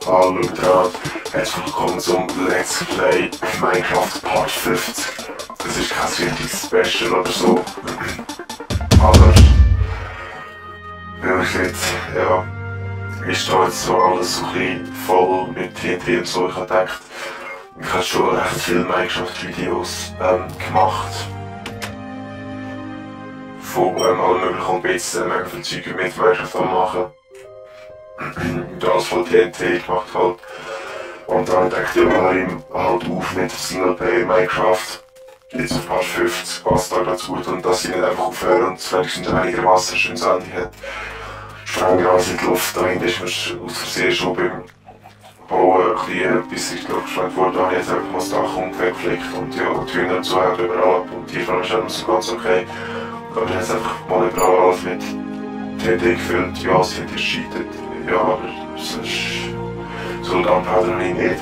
Hallo dran, herzlich willkommen zum Let's Play Minecraft Part 50. Das ist kein richtiges Special oder so, aber wenn ich jetzt, ja, ist da jetzt so alles so ein bisschen voll mit TNT und so. Ich habe gedacht, ich habe schon recht viele Minecraft-Videos gemacht. Von allen möglichen und bisschen mega viel Zeug mit Minecraft machen. Und alles voll TNT gemacht halt. Und dann dachte ich, ja, halt auf mit Singleplayer Minecraft. Jetzt auf Part 50 passt da ganz gut. Und dass ich nicht einfach aufhöre und wenigstens einigermaßen schönes Ende hat. Sprenggas in die Luft, da hinten ist mir aus Versehen schon beim Bauen ein bisschen etwas, ich glaube, gesprengt worden. Da habe ich jetzt einfach mal das Dach weggeflickt und ja, die Hühner und so hat überall ab. Und die Farbe ist immer so ganz okay. Aber ich habe jetzt einfach mal überall alles mit TNT gefüllt. Ja, es hat gescheitert. Ja, aber sonst so Gunpowder habe ich nicht.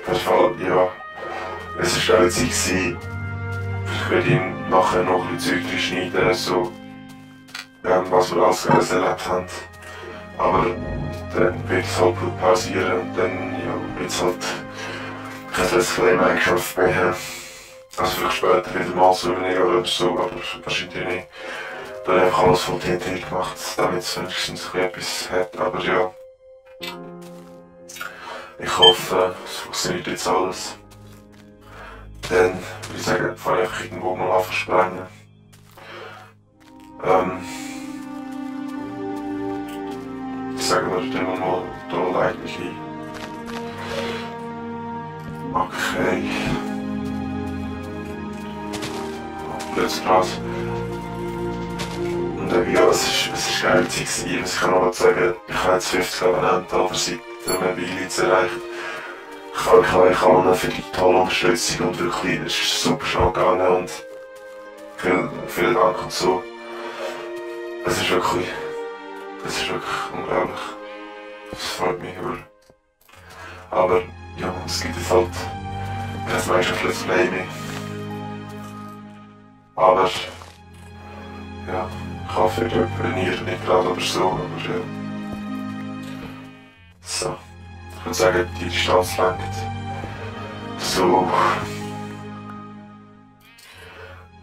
Auf jeden Fall, ja, es war eine Zeit gewesen. Ich werde ihm nachher noch ein bisschen Zeug schneiden, so, was wir alles erlebt haben. Aber dann wird es halt pausieren und dann ja, wird es halt kein Let's Play Minecraft mehr. Also vielleicht später wieder mal so übernehmen oder so, aber wahrscheinlich nicht. Dann habe ich einfach alles von TNT gemacht, damit es wenigstens etwas hat, aber ja. Ich hoffe, es funktioniert jetzt alles. Dann würde ich sagen, fange ich einfach irgendwo mal an zu sprengen. Ich sage mir, dann mal da leite mich ein. Okay. Plötzlich krass. Und ja, es ist geil gewesen, was ich kann noch sagen. Ich habe jetzt 50 Abonnenten, aber seit der Weile jetzt erreicht. Ich danke euch allen für die tolle Unterstützung und wirklich, es ist super schnell gegangen und vielen Dank und so. Es ist wirklich unglaublich. Das freut mich über. Aber ja, es gibt jetzt halt kein Minecraft Let's Play mehr. Aber ja, ich hoffe, ich abonniere nicht gerade oder so, aber ja. So, ich würde sagen, die Distanz langt. So.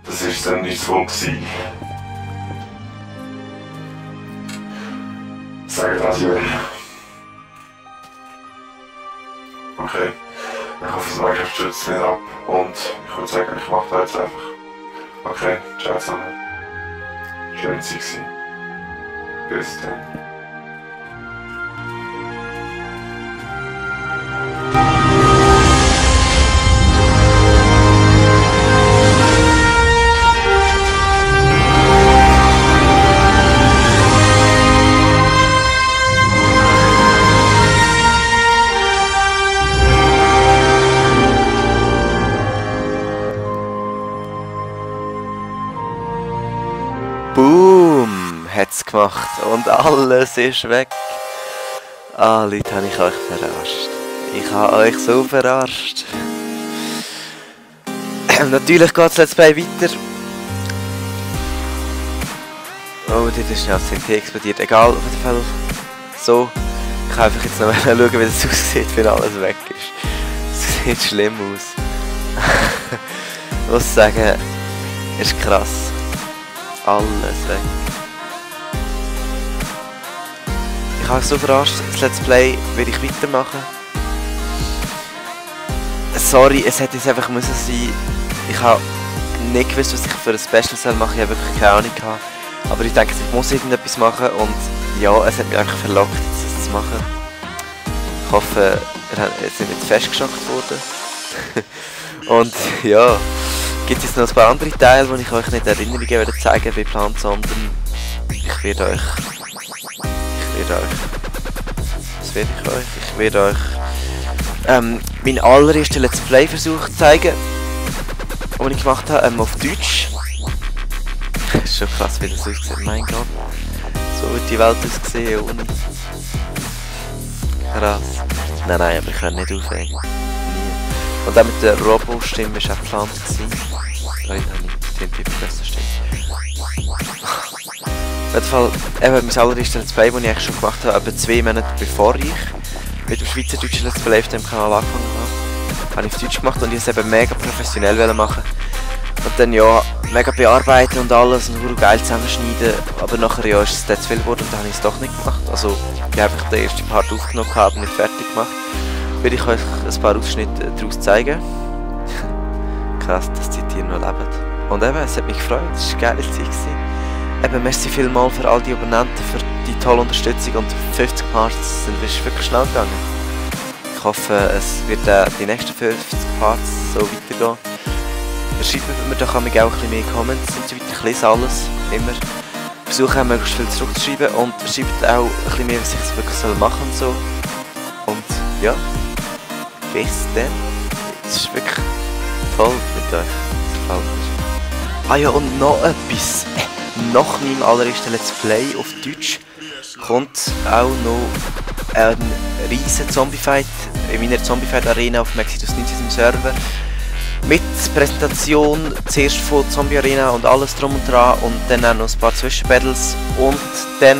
Das ist dann nicht so gewesen. Sage das ja. Okay. Ich hoffe, das Minecraft stürzt nicht ab. Und ich würde sagen, ich mache da jetzt einfach. Okay, ciao zusammen. Schöne Zeit gewesen. Bis dann. Boom! Hat's gemacht und alles ist weg. Ah, Leute, habe ich euch verarscht. Ich habe euch so verarscht. Natürlich geht das Let's Play weiter. Oh, dort ist schnell das TNT explodiert. Egal, auf jeden Fall so. Ich kann einfach jetzt noch mal schauen, wie das aussieht, wenn alles weg ist. Es sieht schlimm aus. Ich muss sagen, ist krass. Alles weg. Ich habe so verarscht, das Let's Play will ich weitermachen. Sorry, es hätte jetzt einfach müssen sein. Ich habe nicht gewusst, was ich für ein Special machen soll. Ich habe wirklich keine Ahnung gehabt. Aber ich denke, ich muss irgendetwas machen und ja, es hat mich einfach verlockt, das zu machen. Ich hoffe, ihr seid nicht festgeschockt worden. Und ja. Gibt es noch ein paar andere Teile, die ich euch nicht Erinnerungen werde zeigen wie geplant, sondern ich werde euch meinen allerersten Let's Play Versuch zeigen, den ich gemacht habe, auf Deutsch. Das ist schon krass, wie das aussieht, mein Gott. So wird die Welt aussehen ohne. Krass. Nein, aber ich kann nicht aufhören. Nie. Und auch mit der Robo-Stimme war auch geplant. Da habe ich TNT vergessen, stimmt. Auf jeden Fall, eben mein allererstes Let's Play, das ich eigentlich schon gemacht habe, etwa 2 Monate bevor ich mit dem schweizerdeutschen Let's Play auf dem Kanal angefangen habe ich auf Deutsch gemacht und ich wollte es eben mega professionell machen. Und dann ja, mega bearbeiten und alles und super geil zusammenschneiden, aber nachher ja ist es dann zu viel geworden und dann habe ich es doch nicht gemacht. Also ich habe einfach den ersten Part aufgenommen, aber nicht fertig gemacht. Will ich euch ein paar Ausschnitte daraus zeigen. Krass, dass die Tiere noch leben. Und eben, es hat mich gefreut, es war eine geile Zeit gewesen. Eben, merci vielmals für all die Abonnenten, für die tolle Unterstützung und 50 Parts sind wirklich schnell gegangen. Ich hoffe, es wird die nächsten 50 Parts so weitergehen. Schreibt mir doch auch ein bisschen mehr Comments und so weiter, ich lese alles, immer. Versuche auch möglichst viel zurückzuschreiben und schreibt auch ein bisschen mehr, was ich wirklich machen soll und so. Und ja, bis dann. Es ist wirklich toll mit euch. Es gefällt mir. Ah ja, und noch etwas. Nach meinem allerersten Let's Play auf Deutsch kommt auch noch ein riesen Zombie-Fight in meiner Zombie-Fight-Arena auf Maxidus 19 im Server. Mit Präsentation zuerst von Zombie Arena und alles drum und dran und dann auch noch ein paar Zwischenbattles und dann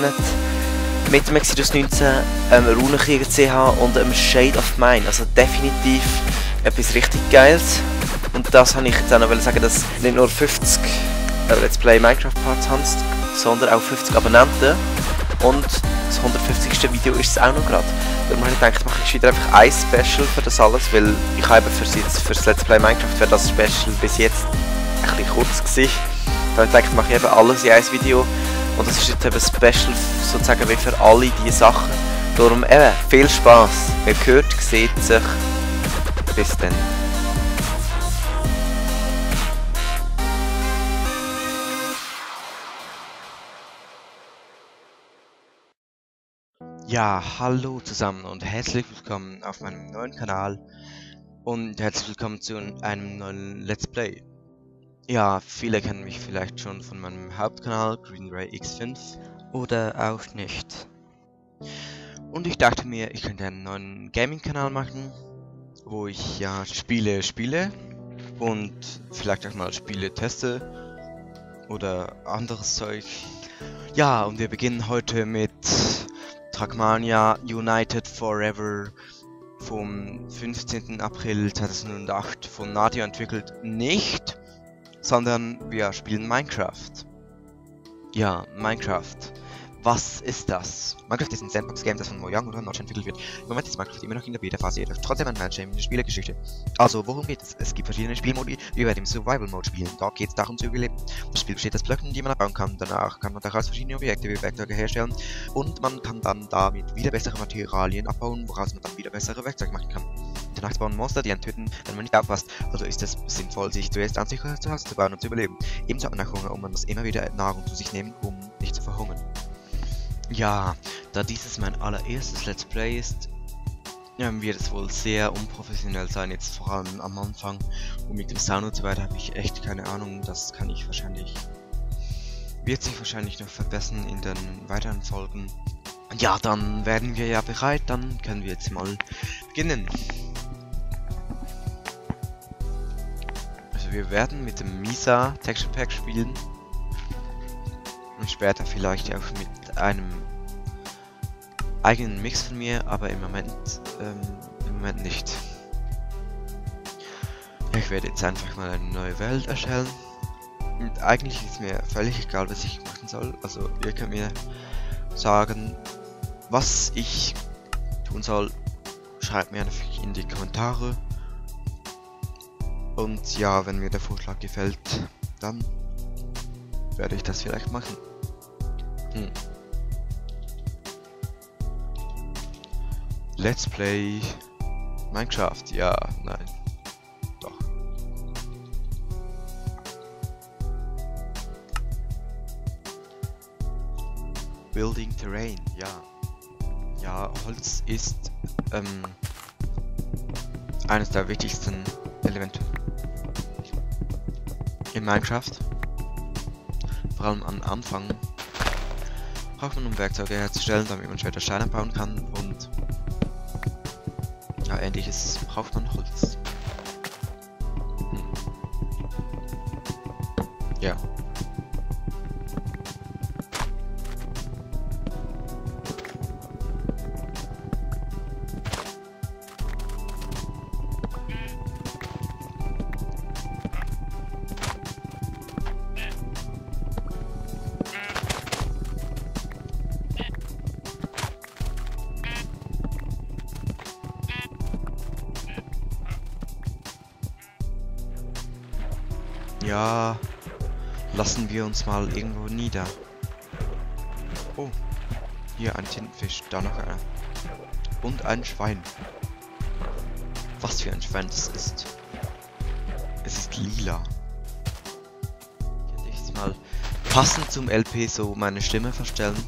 mit Maxidus 19, Runenkrieger CH und Shade of Mine. Also definitiv etwas richtig Geiles. Und das habe ich jetzt auch noch sagen, dass nicht nur 50 Let's Play Minecraft Parts haben, sondern auch 50 Abonnenten. Und das 150. Video ist es auch noch gerade. Darum habe ich gedacht, mache ich wieder einfach ein Special für das alles, weil ich habe für das Let's Play Minecraft wäre das Special bis jetzt ein bisschen kurz gewesen. Da habe ich gedacht, mache ich eben alles in ein Video. Und das ist jetzt eben Special sozusagen wie für alle diese Sachen. Darum eben, viel Spaß. Ihr hört, seht sich. Bis dann. Ja, hallo zusammen und herzlich willkommen auf meinem neuen Kanal und herzlich willkommen zu einem neuen Let's Play. Ja, viele kennen mich vielleicht schon von meinem Hauptkanal GreenRay X5 oder auch nicht. Und ich dachte mir, ich könnte einen neuen Gaming-Kanal machen, wo ich ja Spiele spiele und vielleicht auch mal Spiele teste oder anderes Zeug. Ja, und wir beginnen heute mit Trackmania United Forever vom 15. April 2008 von Nadia entwickelt, nicht, sondern wir spielen Minecraft. Ja, Minecraft. Was ist das? Minecraft ist ein Sandbox-Game, das von Mojang oder Notch entwickelt wird. Im Moment ist Minecraft immer noch in der Beta-Phase, jedoch trotzdem ein Meilenstein in der Spielergeschichte. Also, worum geht es? Es gibt verschiedene Spielmodi, wie bei dem Survival-Mode spielen. Da geht es darum zu überleben. Das Spiel besteht aus Blöcken, die man abbauen kann. Danach kann man daraus verschiedene Objekte wie Werkzeuge herstellen und man kann dann damit wieder bessere Materialien abbauen, woraus man dann wieder bessere Werkzeuge machen kann. Danach spawnen Monster, die einen töten, wenn man nicht aufpasst. Also ist es sinnvoll, sich zuerst an sich zu Hause zu bauen und zu überleben. Ebenso hat man auch Hunger und man muss immer wieder Nahrung zu sich nehmen, um nicht zu verhungern. Ja, da dieses mein allererstes Let's Play ist, wird es wohl sehr unprofessionell sein, jetzt vor allem am Anfang. Und mit dem Sound und so weiter habe ich echt keine Ahnung, das kann ich wahrscheinlich, wird sich wahrscheinlich noch verbessern in den weiteren Folgen. Ja, dann werden wir ja bereit, dann können wir jetzt mal beginnen. Also wir werden mit dem Misa Texture Pack spielen. Und später vielleicht auch mit einem eigenen Mix von mir, aber im Moment nicht. Ich werde jetzt einfach mal eine neue Welt erstellen. Und eigentlich ist mir völlig egal, was ich machen soll. Also ihr könnt mir sagen, was ich tun soll. Schreibt mir einfach in die Kommentare. Und ja, wenn mir der Vorschlag gefällt, dann werde ich das vielleicht machen. Let's Play Minecraft, ja, nein, doch. Building Terrain, ja. Ja, Holz ist eines der wichtigsten Elemente in Minecraft. Vor allem am Anfang braucht man, um Werkzeuge herzustellen, damit man später Steine bauen kann, und ja, ähnliches braucht man Holz. Ja. Ja, lassen wir uns mal irgendwo nieder. Oh, hier ein Tintenfisch, da noch einer. Und ein Schwein. Was für ein Schwein das ist. Es ist lila. Ich jetzt mal passend zum LP so meine Stimme verstellen,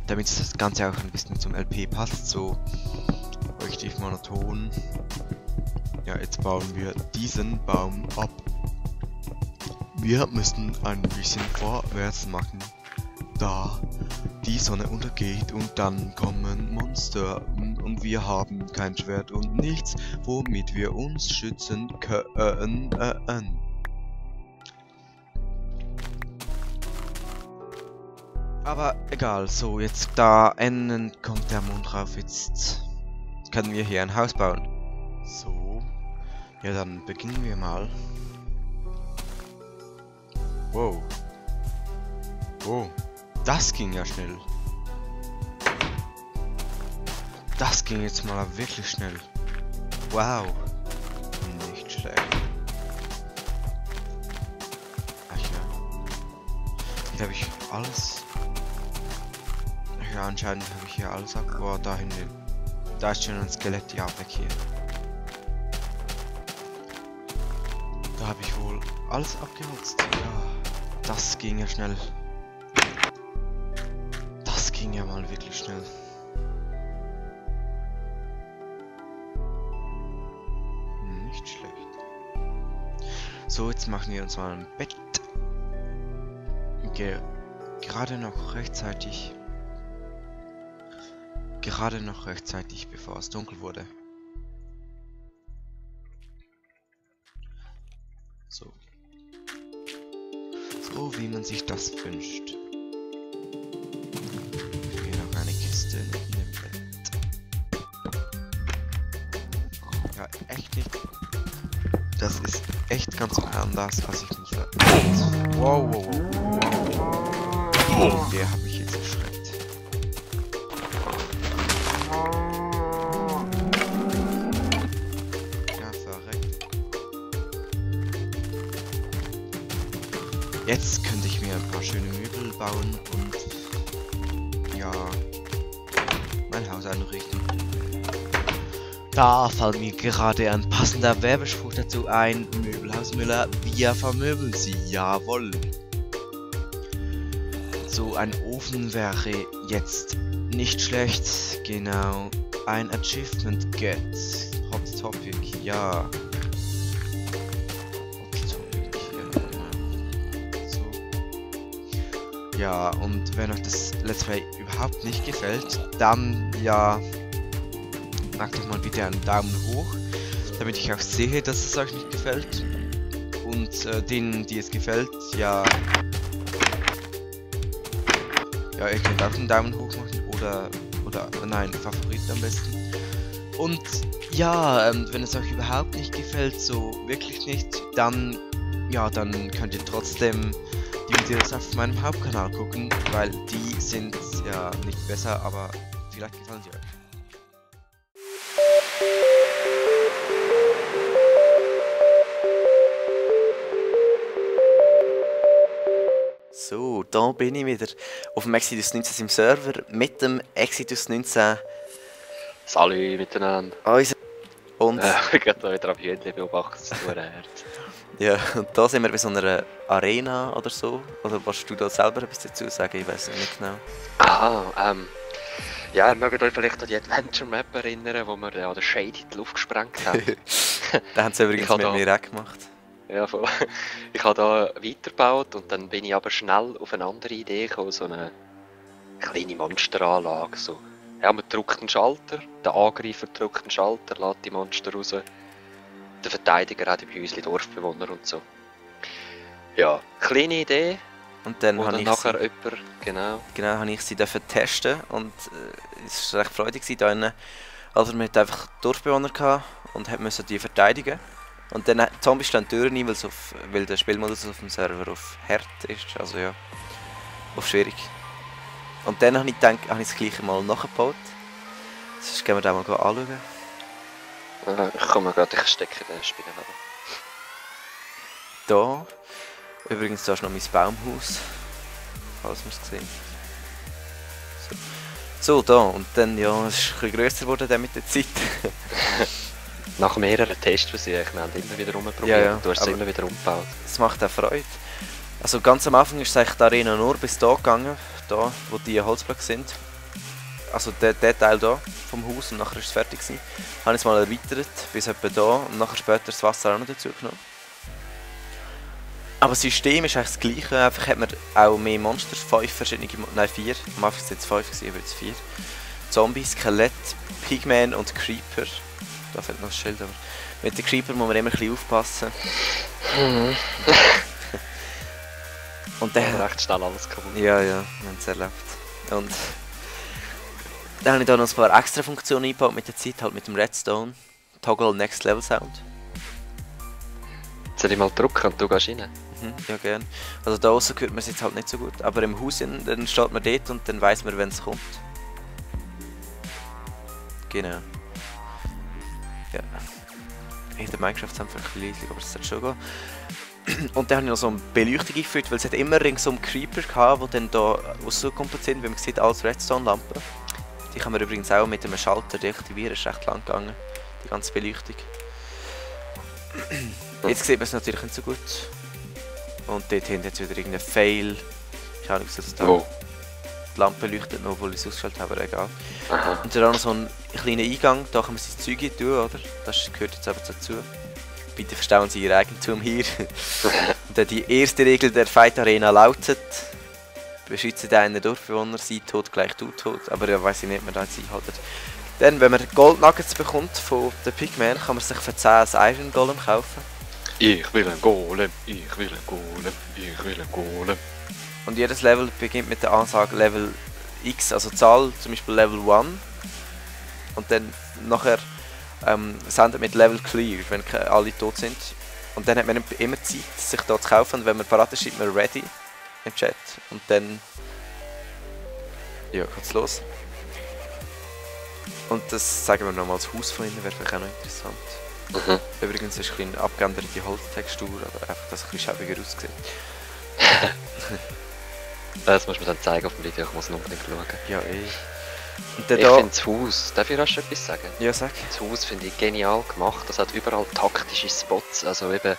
damit das Ganze auch ein bisschen zum LP passt, so richtig monoton. Ja, jetzt bauen wir diesen Baum ab. Wir müssen ein bisschen vorwärts machen, da die Sonne untergeht und dann kommen Monster und wir haben kein Schwert und nichts, womit wir uns schützen können. Aber egal, so jetzt da enden kommt der Mond rauf, jetzt können wir hier ein Haus bauen. So, ja dann beginnen wir mal. Wow. Oh, das ging ja schnell. Das ging jetzt mal wirklich schnell. Wow. Nicht schlecht. Ach ja. Jetzt habe ich alles. Ach ja, anscheinend habe ich hier alles ab. Boah, da hinten. Da ist schon ein Skelett. Ja, weg hier. Da habe ich wohl alles abgeholzt. Ja. Das ging ja schnell. Das ging ja mal wirklich schnell. Nicht schlecht. So, jetzt machen wir uns mal ein Bett. Gerade noch rechtzeitig. Gerade noch rechtzeitig, bevor es dunkel wurde. So. So wie man sich das wünscht. Hier noch eine Kiste in dem Bett. Ja, echt nicht. Das ist echt ganz anders, als ich mich da. Wow, wow, wow. Oh, der hat mich jetzt erschreckt. Ja, verreckt. Jetzt könnte ich mir ein paar schöne Möbel bauen und ja, mein Haus einrichten. Da fällt mir gerade ein passender Werbespruch dazu ein. Möbelhausmüller, wir vermöbeln sie, jawohl. So ein Ofen wäre jetzt nicht schlecht, genau. Ein Achievement Get. Hot Topic, ja. Hot Topic, ja. So. Ja, und wenn euch das Let's Play überhaupt nicht gefällt, dann ja, macht doch mal bitte einen Daumen hoch, damit ich auch sehe, dass es euch nicht gefällt. Und denen, die es gefällt, ja, ihr könnt auch einen Daumen hoch machen oder nein, Favorit am besten. Und ja, wenn es euch überhaupt nicht gefällt, so wirklich nicht, dann ja, dann könnt ihr trotzdem die Videos auf meinem Hauptkanal gucken, weil die sind ja nicht besser, aber vielleicht gefallen sie euch. So, da bin ich wieder auf dem Exodus 19 im Server mit dem Exodus 19. Salut miteinander. Und Ich gehe da wieder am Hühnchen beobachten, das tut ja, und da sind wir bei so einer Arena oder so. Oder willst du da selber etwas dazu sagen? Ich weiß nicht genau. Ja, ihr mögt euch vielleicht an die Adventure Map erinnern, wo wir an der Shade in die Luft gesprengt haben. Da haben sie übrigens mit mir auch gemacht. Ja, voll. Ich habe da weitergebaut und dann bin ich aber schnell auf eine andere Idee gekommen, so eine kleine Monsteranlage. So. Ja, man drückt einen Schalter, der Angreifer drückt einen Schalter, lässt die Monster raus. Der Verteidiger hat im Häuschen Dorfbewohner und so. Ja, kleine Idee. Und dann habe ich nachher jemand, genau, habe ich sie testen und es war recht freudig da drinnen. Also man hat einfach Dorfbewohner gehabt und musste die verteidigen. Und dann Zombies stehen Türen ein, weil der Spielmodus auf dem Server auf hart ist, also ja, auf schwierig. Und dann habe ich gedacht, habe ich das gleiche mal nachgebaut. Sonst gehen wir das mal anschauen. Ich komme gerade, ich stecke den Spinnenweben. Da. Übrigens, da ist noch mein Baumhaus. Falls wir es sehen. So, da. Und dann, ja, es ist ein bisschen grösser geworden dann mit der Zeit. Nach mehreren Testversuchen haben wir immer wieder rumprobiert. Ja, ja, und du hast es aber- immer wieder umgebaut. Es macht auch Freude. Also ganz am Anfang ist es eigentlich die Arena nur bis da gegangen, da wo die Holzblöcke sind. Also der Teil da vom Haus und nachher ist es fertig gewesen. Habe ich es mal erweitert bis etwa da und nachher später das Wasser auch noch dazu genommen. Aber das System ist eigentlich das gleiche, einfach hat man auch mehr Monster, 5 verschiedene, nein 4, am Anfang waren es 5, aber jetzt 4. Zombie, Skelett, Pigman und Creeper. Da fehlt noch das Schild, aber mit den Creeper muss man immer ein bisschen aufpassen. Und Ja, der recht schnell alles kaputt. Ja, wir haben es erlebt. Und dann habe ich da noch ein paar extra Funktionen eingebaut mit der Zeit, halt mit dem Redstone. Toggle Next Level Sound. Soll ich mal drücken und du gehst rein? Ja, gern. Also da außen hört man es jetzt halt nicht so gut, aber im Haus dann steht man dort und dann weiss man, wenn es kommt. Genau. Ja. In der Minecraft ist es einfach ein bisschen leislich, aber es sollte schon gehen. Und dann habe ich noch so eine Beleuchtung eingeführt, weil es hat immer ringsum Creeper gehabt, die dann da rausgekommen sind, wie man sieht, als Redstone-Lampen. Die kann man übrigens auch mit einem Schalter deaktivieren, ist recht lang gegangen, die ganze Beleuchtung. Jetzt sieht man es natürlich nicht so gut. Und dort hinten jetzt wieder irgendein Fail. Ich habe nicht gesagt, dass Wo? die Lampe leuchtet noch, obwohl ich es ausgeschaltet habe, aber egal. Aha. Und dann auch noch so einen kleinen Eingang, da kann man sein Zeug hin tun, oder? Das gehört jetzt aber dazu. Bitte verstauen Sie Ihr Eigentum hier. Und dann die erste Regel der Fight Arena lautet: Beschütze deine Dorfbewohner, sie tot gleich du tot. Aber ja, weiss ich nicht, ob man da jetzt einhaltet. Dann, wenn man Gold Nuggets bekommt von den Pigmen, kann man sich für 10 ein Iron Golem kaufen. Ich will einen Golem, ich will einen Golem, ich will einen Golem. Und jedes Level beginnt mit der Ansage Level X, also Zahl, zum Beispiel Level 1. Und dann nachher sendet mit Level Clear, wenn alle tot sind. Und dann hat man immer Zeit, sich da zu kaufen. Und wenn man parat ist, schreibt man Ready im Chat. Und dann ja, geht's los. Und das sagen wir nochmal als Haus von innen, wäre vielleicht auch noch interessant. Mhm. Übrigens ist eine abgeänderte Holztextur, aber einfach, dass es ein bisschen schäbiger aussieht. Das muss man dann zeigen auf dem Video, ich muss noch unbedingt schauen. Ja, Und dann Ich da... finde das Haus, darf ich rasch etwas sagen? Ja, sag. Das Haus finde ich genial gemacht, das hat überall taktische Spots, also eben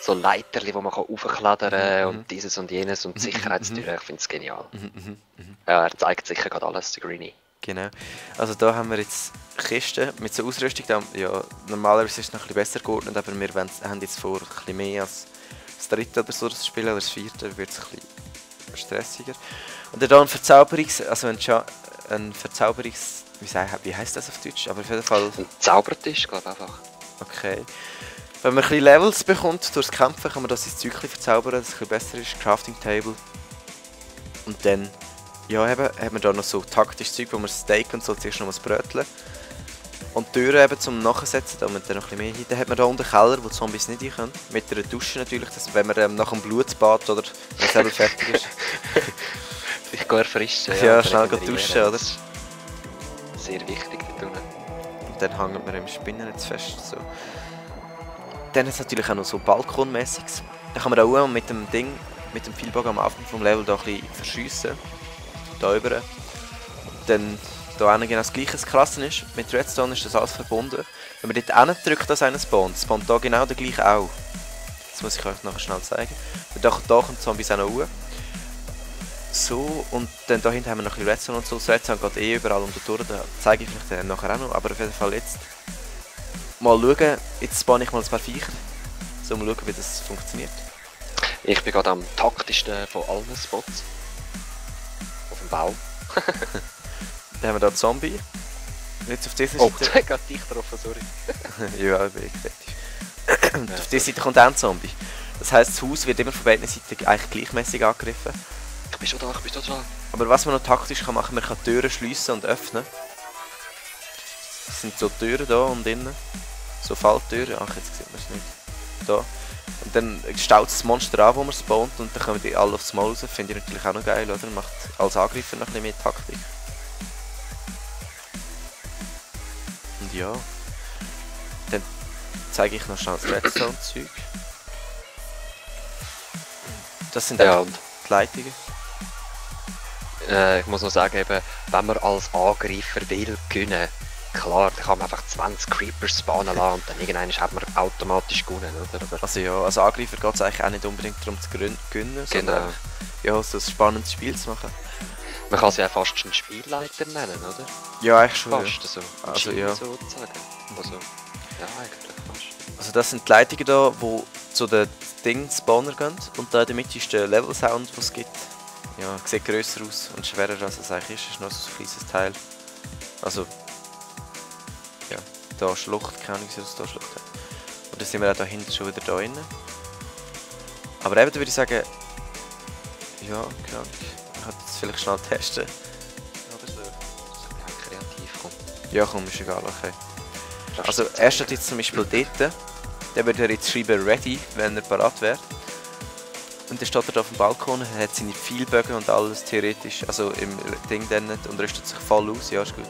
so Leiterli, wo man raufklettern kann und dieses und jenes und Sicherheitstüren, ich finde es genial. Ja, er zeigt sicher gerade alles, der Greenie. Genau. Also da haben wir jetzt Kisten mit so Ausrüstung. Da, ja, normalerweise ist es noch ein bisschen besser geordnet, aber wir haben jetzt vor, ein bisschen mehr als das dritte oder so das Spiel, oder das vierte wird es ein bisschen stressiger. Und dann ein Verzauberungs... Wie heisst das auf Deutsch? Aber auf jeden Fall... Ein Zaubertisch, glaube ich einfach. Okay. Wenn man ein bisschen Levels bekommt durchs Kämpfen, kann man das ins Zeug verzaubern, dass es ein bisschen besser ist. Crafting Table. Und dann... Ja, eben, hat man da noch so taktisches Zeug, wo man Steak und so zuerst noch was bröteln. Und die Türen eben zum Nachsetzen, da muss man noch ein bisschen mehr hin. Dann hat man da unten einen Keller, wo die Zombies nicht rein können. Mit einer Dusche natürlich, dass, wenn man nach einem Blutbad oder wenn es eben fertig ist. Ich gehe erfrischen. Ja, schnell gehen duschen, oder? Das ist sehr wichtig da unten. Und dann hängt man im Spinnennetz fest. So. Dann hat es natürlich auch noch so Balkonmäßiges. Da kann man auch mit dem Ding, mit dem Pfeilbogen am Anfang vom Level da ein bisschen verschiessen. Da rüber. Dann da auch genau das gleiche. Das Krasse ist, mit Redstone ist das alles verbunden. Wenn man dort hindrückt, dass einer spawnt da genau der gleiche auch. Das muss ich euch nachher schnell zeigen. Da kommt Zombies auch noch hoch. So, und dann da hinten haben wir noch ein bisschen Redstone und so. Das Redstone geht eh überall unter durch, da zeige ich vielleicht dann nachher auch noch. Aber auf jeden Fall jetzt mal schauen, jetzt spawn ich mal ein paar Viecher. So, mal schauen, wie das funktioniert. Ich bin gerade am taktischsten von allen Spots. Auf dem Baum. Dann haben wir da Zombie. Jetzt auf dieser Oh, Seite... der hat dich getroffen, sorry. Ja, ich bin kritisch. Und auf dieser Seite kommt auch ein Zombie. Das heisst, das Haus wird immer von beiden Seiten eigentlich gleichmäßig angegriffen. Ich bin schon da, ich bin schon da. Aber was man noch taktisch kann machen, man kann Türen schliessen und öffnen. Das sind so Türen da und innen. So Falltüren. Ach, jetzt sieht man es nicht. Da. Und dann staut das Monster an, wo man spawnt, und dann kommen die alle aufs Maul raus. Finde ich natürlich auch noch geil, oder? Macht als Angreifer noch ein bisschen mehr Taktik. Und ja. Dann zeige ich noch schnell das Redstone-Zeug. Das sind Ja, auch und die Leitungen. ich muss noch sagen, eben, wenn man als Angreifer will gewinnen, klar, dann kann man einfach 20 Creepers spawnen lassen und dann irgendwann hat man automatisch gewonnen, oder? Aber Also ja, als Angreifer geht es eigentlich auch nicht unbedingt darum zu gewinnen, genau. sondern ja, so ein spannendes Spiel zu machen. Man kann es ja fast einen Spielleiter nennen, oder? Ja, eigentlich schon. Ja. Fast so. Also, ja. Sozusagen. Also, ja, eigentlich fast. Also das sind die Leitungen da, die zu den Spawner gehen. Und da in der Mitte ist der Level-Sound, den es gibt. Ja, sieht grösser aus und schwerer als es eigentlich ist. Es ist noch so ein kleines Teil. Also, ja, da Schlucht, keine Ahnung, was da Schlucht hat. Und dann sind wir auch da hinten schon wieder da drin. Aber eben, da würde ich sagen, ja, keine Ahnung, ich könnte jetzt vielleicht schnell testen. Oder so. Das ist kreativ kommt. Ja, komm, ist egal, okay. Also er steht jetzt zum Beispiel dort, der würde jetzt schreiben ready, wenn er parat wäre. Und dann steht er da auf dem Balkon, er hat seine Pfeilbögen und alles theoretisch, also im Ding dann nicht und rüstet sich voll aus, ja ist gut.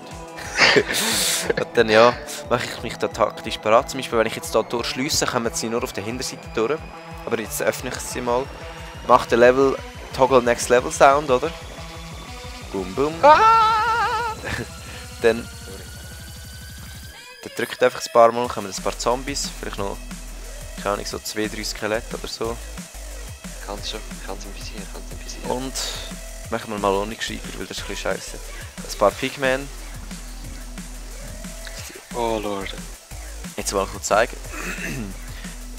Und dann ja, mache ich mich da taktisch parat. Zum Beispiel wenn ich jetzt da durchschliesse, kommen sie nur auf der Hinterseite durch. Aber jetzt öffne ich sie mal. Macht den Level, Toggle Next Level Sound, oder? Boom boom. Dann drückt einfach ein paar Mal, kommen ein paar Zombies, vielleicht noch, keine Ahnung, so 2-3 Skelette oder so. Kann's ein bisschen. Und machen wir mal ohne Geschreiber, weil das ist ein bisschen scheiße. Ein paar Pigmen. Oh Lord. Jetzt mal kurz zeigen.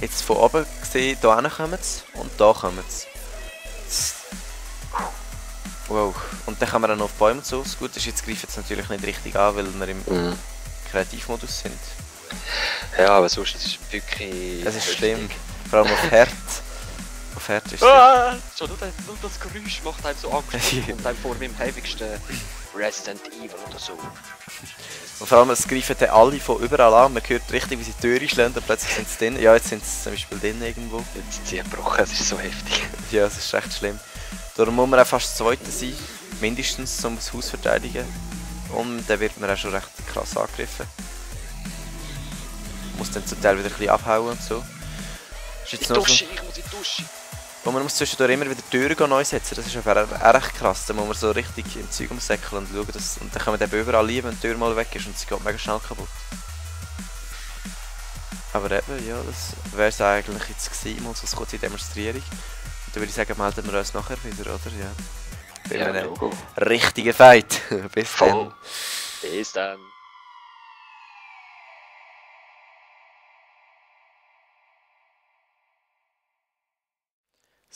Jetzt von oben gesehen, hier hinten kommen sie und da kommen sie. Wow. Und dann kann man dann noch auf Bäume zu. Das Gute ist, jetzt greifen sie natürlich nicht richtig an, weil wir im Kreativmodus sind. Ja, aber sonst ist es wirklich... Es ist schlimm. Vor allem auf Herd. Auf Herd ist es. Schon nur das Geräusch macht einem so Angst und einem vor meinem häufigsten Resident Evil oder so. Und vor allem, es greifen dann alle von überall an. Man hört richtig, wie sie die Türe schlagen und plötzlich sind sie drin. Ja, jetzt sind sie zum Beispiel drin irgendwo. Jetzt sind sie gebrochen, es ist so heftig. Ja, es ist echt schlimm. Darum muss man auch fast Zweiter sein, mindestens, um das Haus zu verteidigen. Und dann wird man auch schon recht krass angegriffen. Muss dann zum Teil wieder ein bisschen abhauen und so. Ist jetzt noch so. Ich muss in die Dusche. Und man muss zwischendurch immer wieder Türen neu setzen, das ist auch recht krass. Da muss man so richtig im Zeug umsäckeln und schauen, dass, und dann kann man eben überall lieben, wenn die Tür mal weg ist und sie geht mega schnell kaputt. Aber eben, ja, das wäre es eigentlich jetzt gewesen, mal so eine kurze Demonstrierung. Und dann würde ich sagen, melden wir uns nachher wieder, oder? Ja. Bei einem richtigen Fight. Bis dann. Bis dann.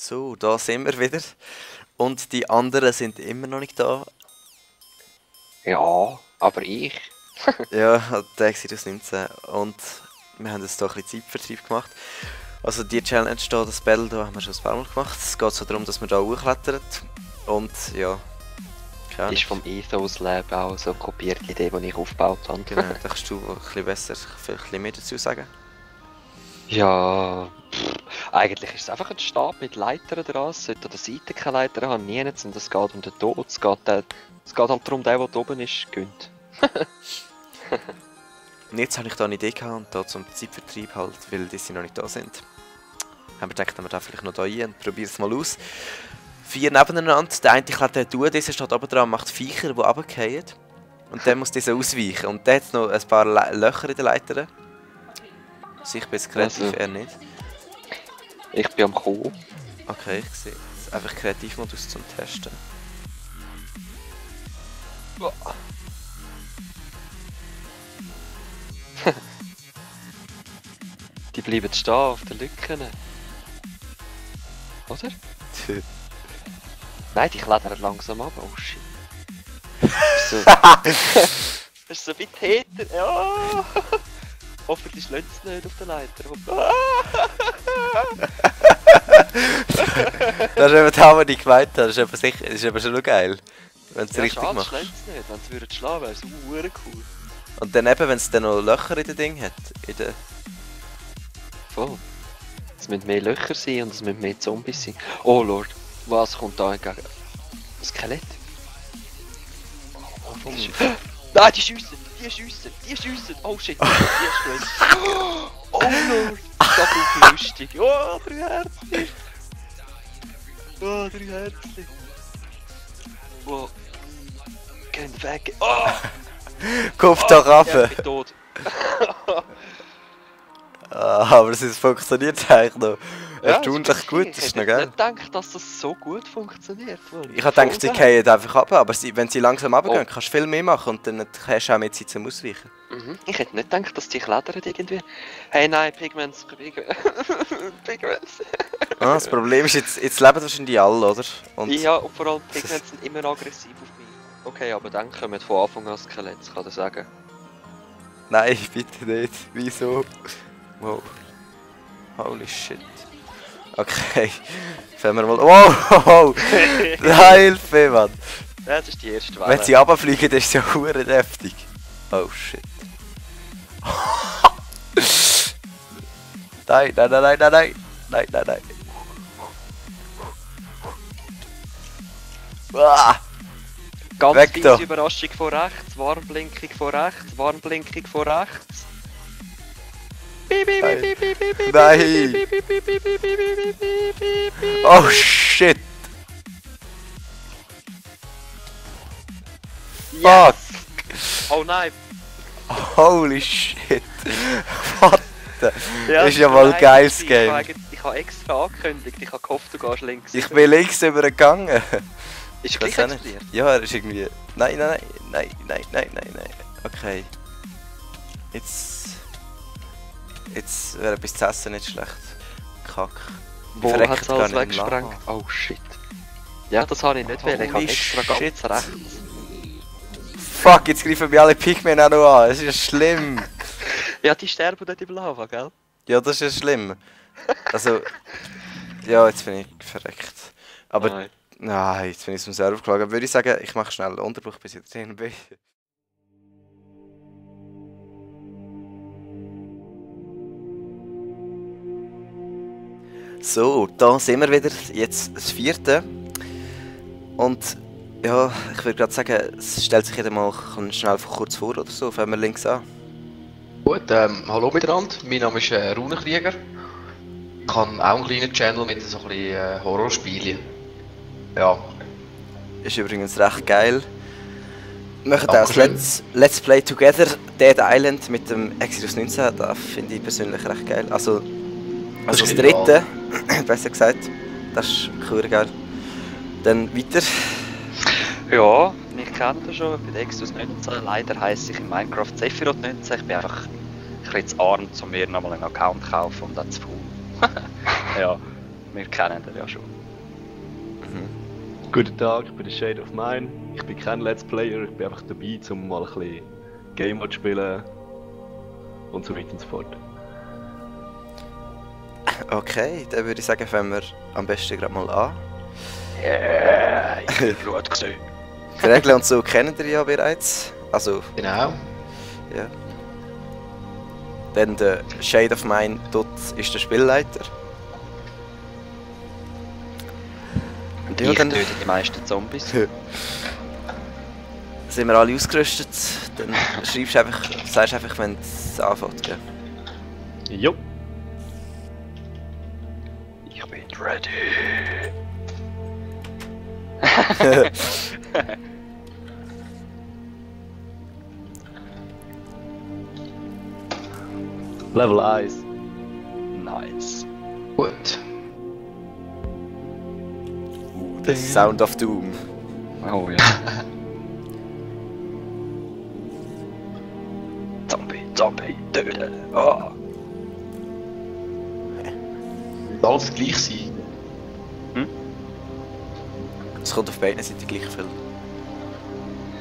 So, da sind wir wieder. Und die anderen sind immer noch nicht da. Ja, aber ich. Ja, der Exodus 19. Und wir haben jetzt hier ein bisschen Zeitvertreib gemacht. Also die Challenge hier, das Battle, da haben wir schon ein paar Mal gemacht. Es geht so darum, dass man da hochklettert. Und ja, keine Ahnung. Ist vom Ethos Lab auch so kopiert, die Idee, die ich aufgebaut habe. Genau, da kannst du ein bisschen besser, vielleicht ein bisschen mehr dazu sagen. Ja, eigentlich ist es einfach ein Stab mit Leitern dran. Es sollte an der Seite keine Leiter haben, nirgends. Und es geht um den Tod. Es geht halt darum, der oben ist, gönnt. Und jetzt habe ich da eine Idee gehabt, und da zum Zeitvertreib halt, weil die noch nicht da sind. Haben wir gedacht, wir da vielleicht noch da rein und probieren es mal aus. 4 nebeneinander, der eine klettert durch, dieser steht oben dran und macht Viecher, die runterfallen. Und dann muss dieser ausweichen. Und dann hat es noch ein paar Löcher in den Leitern. Also ich bin jetzt kreativ, Also, er nicht. Ich bin am Kommen. Okay, ich sehe es. Einfach Kreativmodus zum Testen. Die bleiben stehen auf den Lücken. Oder? Nein, die klettern langsam ab. Oh shit. So. Das ist so wie Täter. Ja. Hoffentlich schlagen sie nicht auf den Leiter. Das ist eben das, was ich gemeint habe. Das ist eben, sicher, das ist eben schon noch geil. Wenn du es richtig schade, machst. schlagen sie nicht. Wenn sie würden schlagen, wäre es cool. Und dann eben, wenn es dann noch Löcher in den Ding hat. In der... Voll. Es müssen mehr Löcher sein und es müssen mehr Zombies sein. Oh Lord, was kommt da entgegen? Ein Skelett? Oh, nein, die schiessen! Oh shit, die ist Oh Lord, das ist lustig. Oh, 3 Herzen! Oh, 3 Herzchen. Wow. Gehen weg. Oh! Kopf doch Ich runter! bin tot. Aber es funktioniert eigentlich noch erstaunlich ist gut, okay. das ist Ich noch hätte geil. nicht gedacht, dass das so gut funktioniert. Mann. Ich habe gedacht, sie Voll geil. fallen einfach ab, aber wenn sie langsam runtergehen, Oh. kannst du viel mehr machen und dann hast du auch mehr Zeit zum Ausweichen. Mhm. Ich hätte nicht gedacht, dass die klettern irgendwie. Hey nein, Pigments. Pigments. Das Problem ist, jetzt leben wahrscheinlich alle, oder? Und Ja, und vor allem Pigments sind immer aggressiv auf mich. Okay, aber dann kommen von Anfang an Skelett, kann ich sagen. Nein, bitte nicht. Wieso? Wow. Holy shit. Okay. Fangen wir mal. Wow! Hilfe, Mann! Das ist die erste Welle. Wenn sie runterfliegen, ist es ja hure heftig. Oh shit. Nein, nein, nein, nein, nein, nein. Nein, nein, nein. Ah! Ganz Weg da. fiese Überraschung von rechts, Warnblinkung von rechts, Warnblinkung von rechts. Nein. Oh shit! Yes. Oh nein! Holy shit! What the? Ja, Das ist ja mal ein nein, geiles Ich Game. habe extra angekündigt, ich habe gehofft, du gehst links. Ich bin links übergegangen. Ist Ich gleich weiß auch nicht. explodiert. Ja, er ist irgendwie. Nein, nein, nein, nein, nein, nein, nein, nein. Okay. Jetzt wäre etwas zu essen nicht schlecht. Kack. Wo verrecken hat es gar alles nicht im weggesprengt? Lava. Oh shit. Ja, das habe ich nicht wollen, ich habe Holy extra shit. ganz rechts. Fuck, jetzt greifen mich alle Pigmen auch noch an. Es ist ja schlimm. Ja, die sterben dort im Lava, gell? Ja, das ist ja schlimm. Also. Ja, jetzt bin ich verreckt. Aber. Nein. Nein, jetzt bin ich zum Server geflogen. Würde ich sagen, ich mache schnell einen Unterbruch, bis ich drin bin. So, da sind wir wieder. Jetzt das 4. Und ja, ich würde gerade sagen, es stellt sich jeder mal schnell kurz vor oder so. Fangen wir links an. Gut, hallo miteinander, mein Name ist Runenkrieger. Ich habe auch einen kleinen Channel mit so ein bisschen Horrorspielen. Ja, Ist übrigens recht geil. Wir machen auch das Dankeschön. Let's Play Together Dead Island mit dem Exodus 19. Das finde ich persönlich recht geil. Also das ist dritte, besser gesagt. Das ist cool geil. Dann weiter. Ja, ich kenne das schon, ich bin Exodus 19, leider heisse ich in Minecraft Sephiroth 19, ich bin einfach ein bisschen zu arm, um mir nochmal einen Account zu kaufen und dann zu faul. Ja, wir kennen den ja schon. Guten Tag, ich bin der Shade of Mine. Ich bin kein Let's Player, ich bin einfach dabei, um mal ein bisschen Game Mode zu spielen und so weiter und so fort. Okay, dann würde ich sagen, fangen wir am besten gerade mal an. Yeah, ich bin gut gesehen. Die Regeln und so kennen ihr ja bereits. Also, genau. ja. Dann der Shade of Mine, dort ist der Spielleiter. Und Ja, ich dann- töte die meisten Zombies. Sind wir alle ausgerüstet? Dann schreibst du einfach, sagst einfach, wenn es anfängt. Gell? Jo, Ich bin ready. Level 1. Nice. Gut. The Sound of Doom. Oh ja. Zombie, Zombie, töten. Oh. Soll alles gleich sein? Es kommt auf beiden Seiten gleich viel.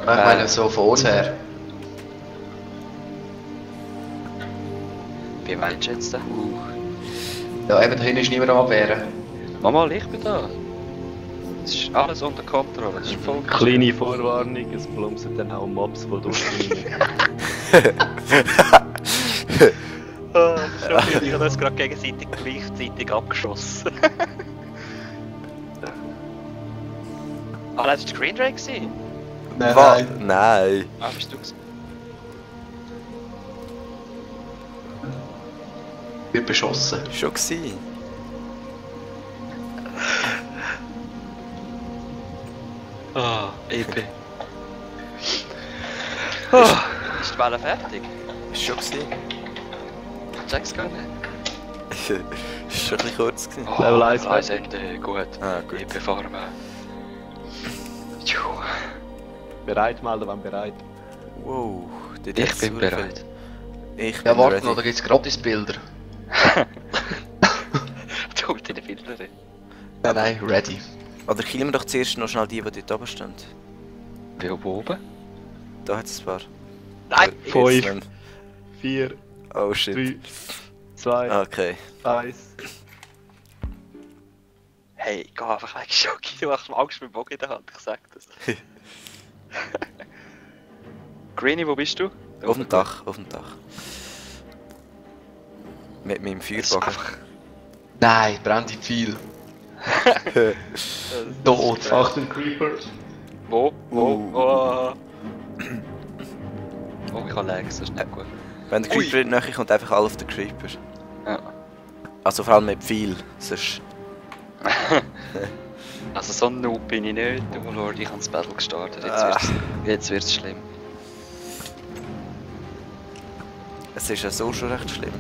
Ich meine, so von uns her. Wie meinst du jetzt? Ja, eben, da hinten ist niemand am Abwehren. Mama, ich bin da. Es ist alles unter Kontrolle. Es ist voll Kleine Vorwarnung, es plumpsen dann auch Mobs von durchgehen. Ich habe das gerade gegenseitig gleichzeitig abgeschossen. Ah, das war der Green Ray gewesen? Nein. Ah, bist du gewesen? Wird beschossen. Schon gewesen. EP. Oh, ist die Welle fertig? Ist schon gewesen. Check's gar nicht. Ist schon ein bisschen kurz gewesen. Oh, Level 1 1 gut. Ah, gut. EP Farbe. Tschuh. Bereit melden, wenn bereit. Wow, dort Ich hat's bin super bereit. viel. Ich bin Ja, warte ready. noch, da gibt's Gratisbilder. Du mit deinen Bildern. Nein, ready. Oder killen wir doch zuerst noch schnell die dort oben stehen. Wie oben? Da hat es ein paar. Nein! Jetzt 5, nehmen. 4, Oh shit. 3, 2, Okay. 1. Hey, geh einfach weg, Schoki. Du machst mir Angst mit dem Bogen in der Hand, ich sag das. Greenie, wo bist du? Auf dem Dach, auf dem Dach. Mit meinem Das ist Feuerbogen. einfach... Nein, brennt die viel. Tot. Achtung, Creeper. Wo? Oh, ich habe Lags, das ist nicht gut. Wenn der Ui. Creeper in die Nähe kommt, einfach alle auf den Creeper. Ja. Also vor allem mit viel. Sonst... Also so ein Noob bin ich nicht, du Lord, ich habe das Battle gestartet, jetzt wird's schlimm. Es ist ja so schon recht schlimm.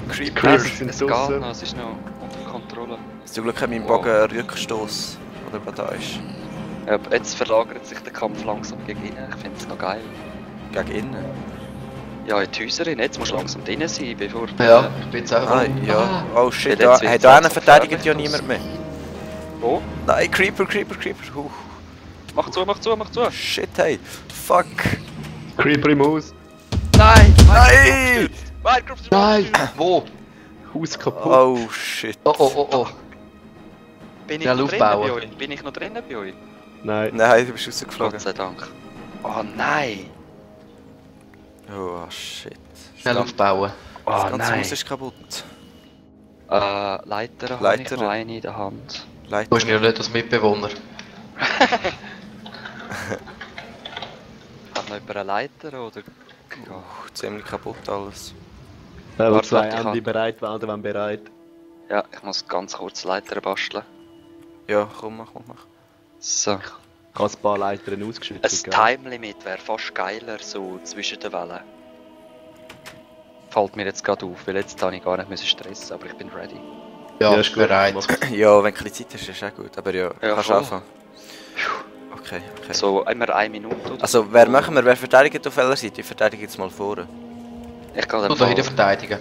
Creepers Es sind geht draussen. noch, es ist noch unter Kontrolle. Zum Glück hat mein Wow. Bogen einen Rückstoß. Oder was da ist. Ja, aber jetzt verlagert sich der Kampf langsam gegen ihn, ich finde es noch geil. Gegen innen. Ja, in die Häuser rein, jetzt musst du langsam drinnen sein, bevor... Ja, ich bin jetzt auch. Ah, ja. Oh shit, Ja, da, jetzt hey, wird's da langsam verteidigt ja gefährlich. niemand mehr. Wo? Nein, Creeper. Mach zu! Shit, hey. Fuck. Creeper im Haus. Nein! Nein! Minecraft ist Nein! Wo? Haus kaputt. Oh shit. Oh. Bin ich Schnell noch drinnen aufbauen. bei euch? Bin ich noch drinnen bei euch? Nein. Nein, du bist rausgeflogen. Gott sei Dank. Oh nein! Oh shit. Schnell aufbauen. Das Oh ganze nein! Haus ist kaputt. Leiter habe ich Leiter. noch eine in der Hand. Leiter. Du hast ja nicht als Mitbewohner. Hat noch jemand eine Leiter oder... Ziemlich kaputt alles. Level Warte, 2 warte, ich Andy kann- bereit melden, wenn bereit. Ja, ich muss ganz kurz Leiter basteln. Ja, komm, mach. So. Ich habe ein paar Leitern ausgeschüttet. Ein Time-Limit wäre fast geiler, so zwischen den Wellen. Fällt mir jetzt gerade auf, weil jetzt habe ich gar nicht müssen stressen, aber ich bin ready. Ja, ist gut. bereit. Ja, wenn du ein bisschen Zeit hast, ist auch gut. Aber ja, Ja, kannst voll. anfangen. Okay. So immer 1 Minute oder Also, wer machen wir? Wer verteidigt auf welcher Seite? Ich verteidige jetzt mal vorne. Ich kann Du den da hinten Ball. verteidigen.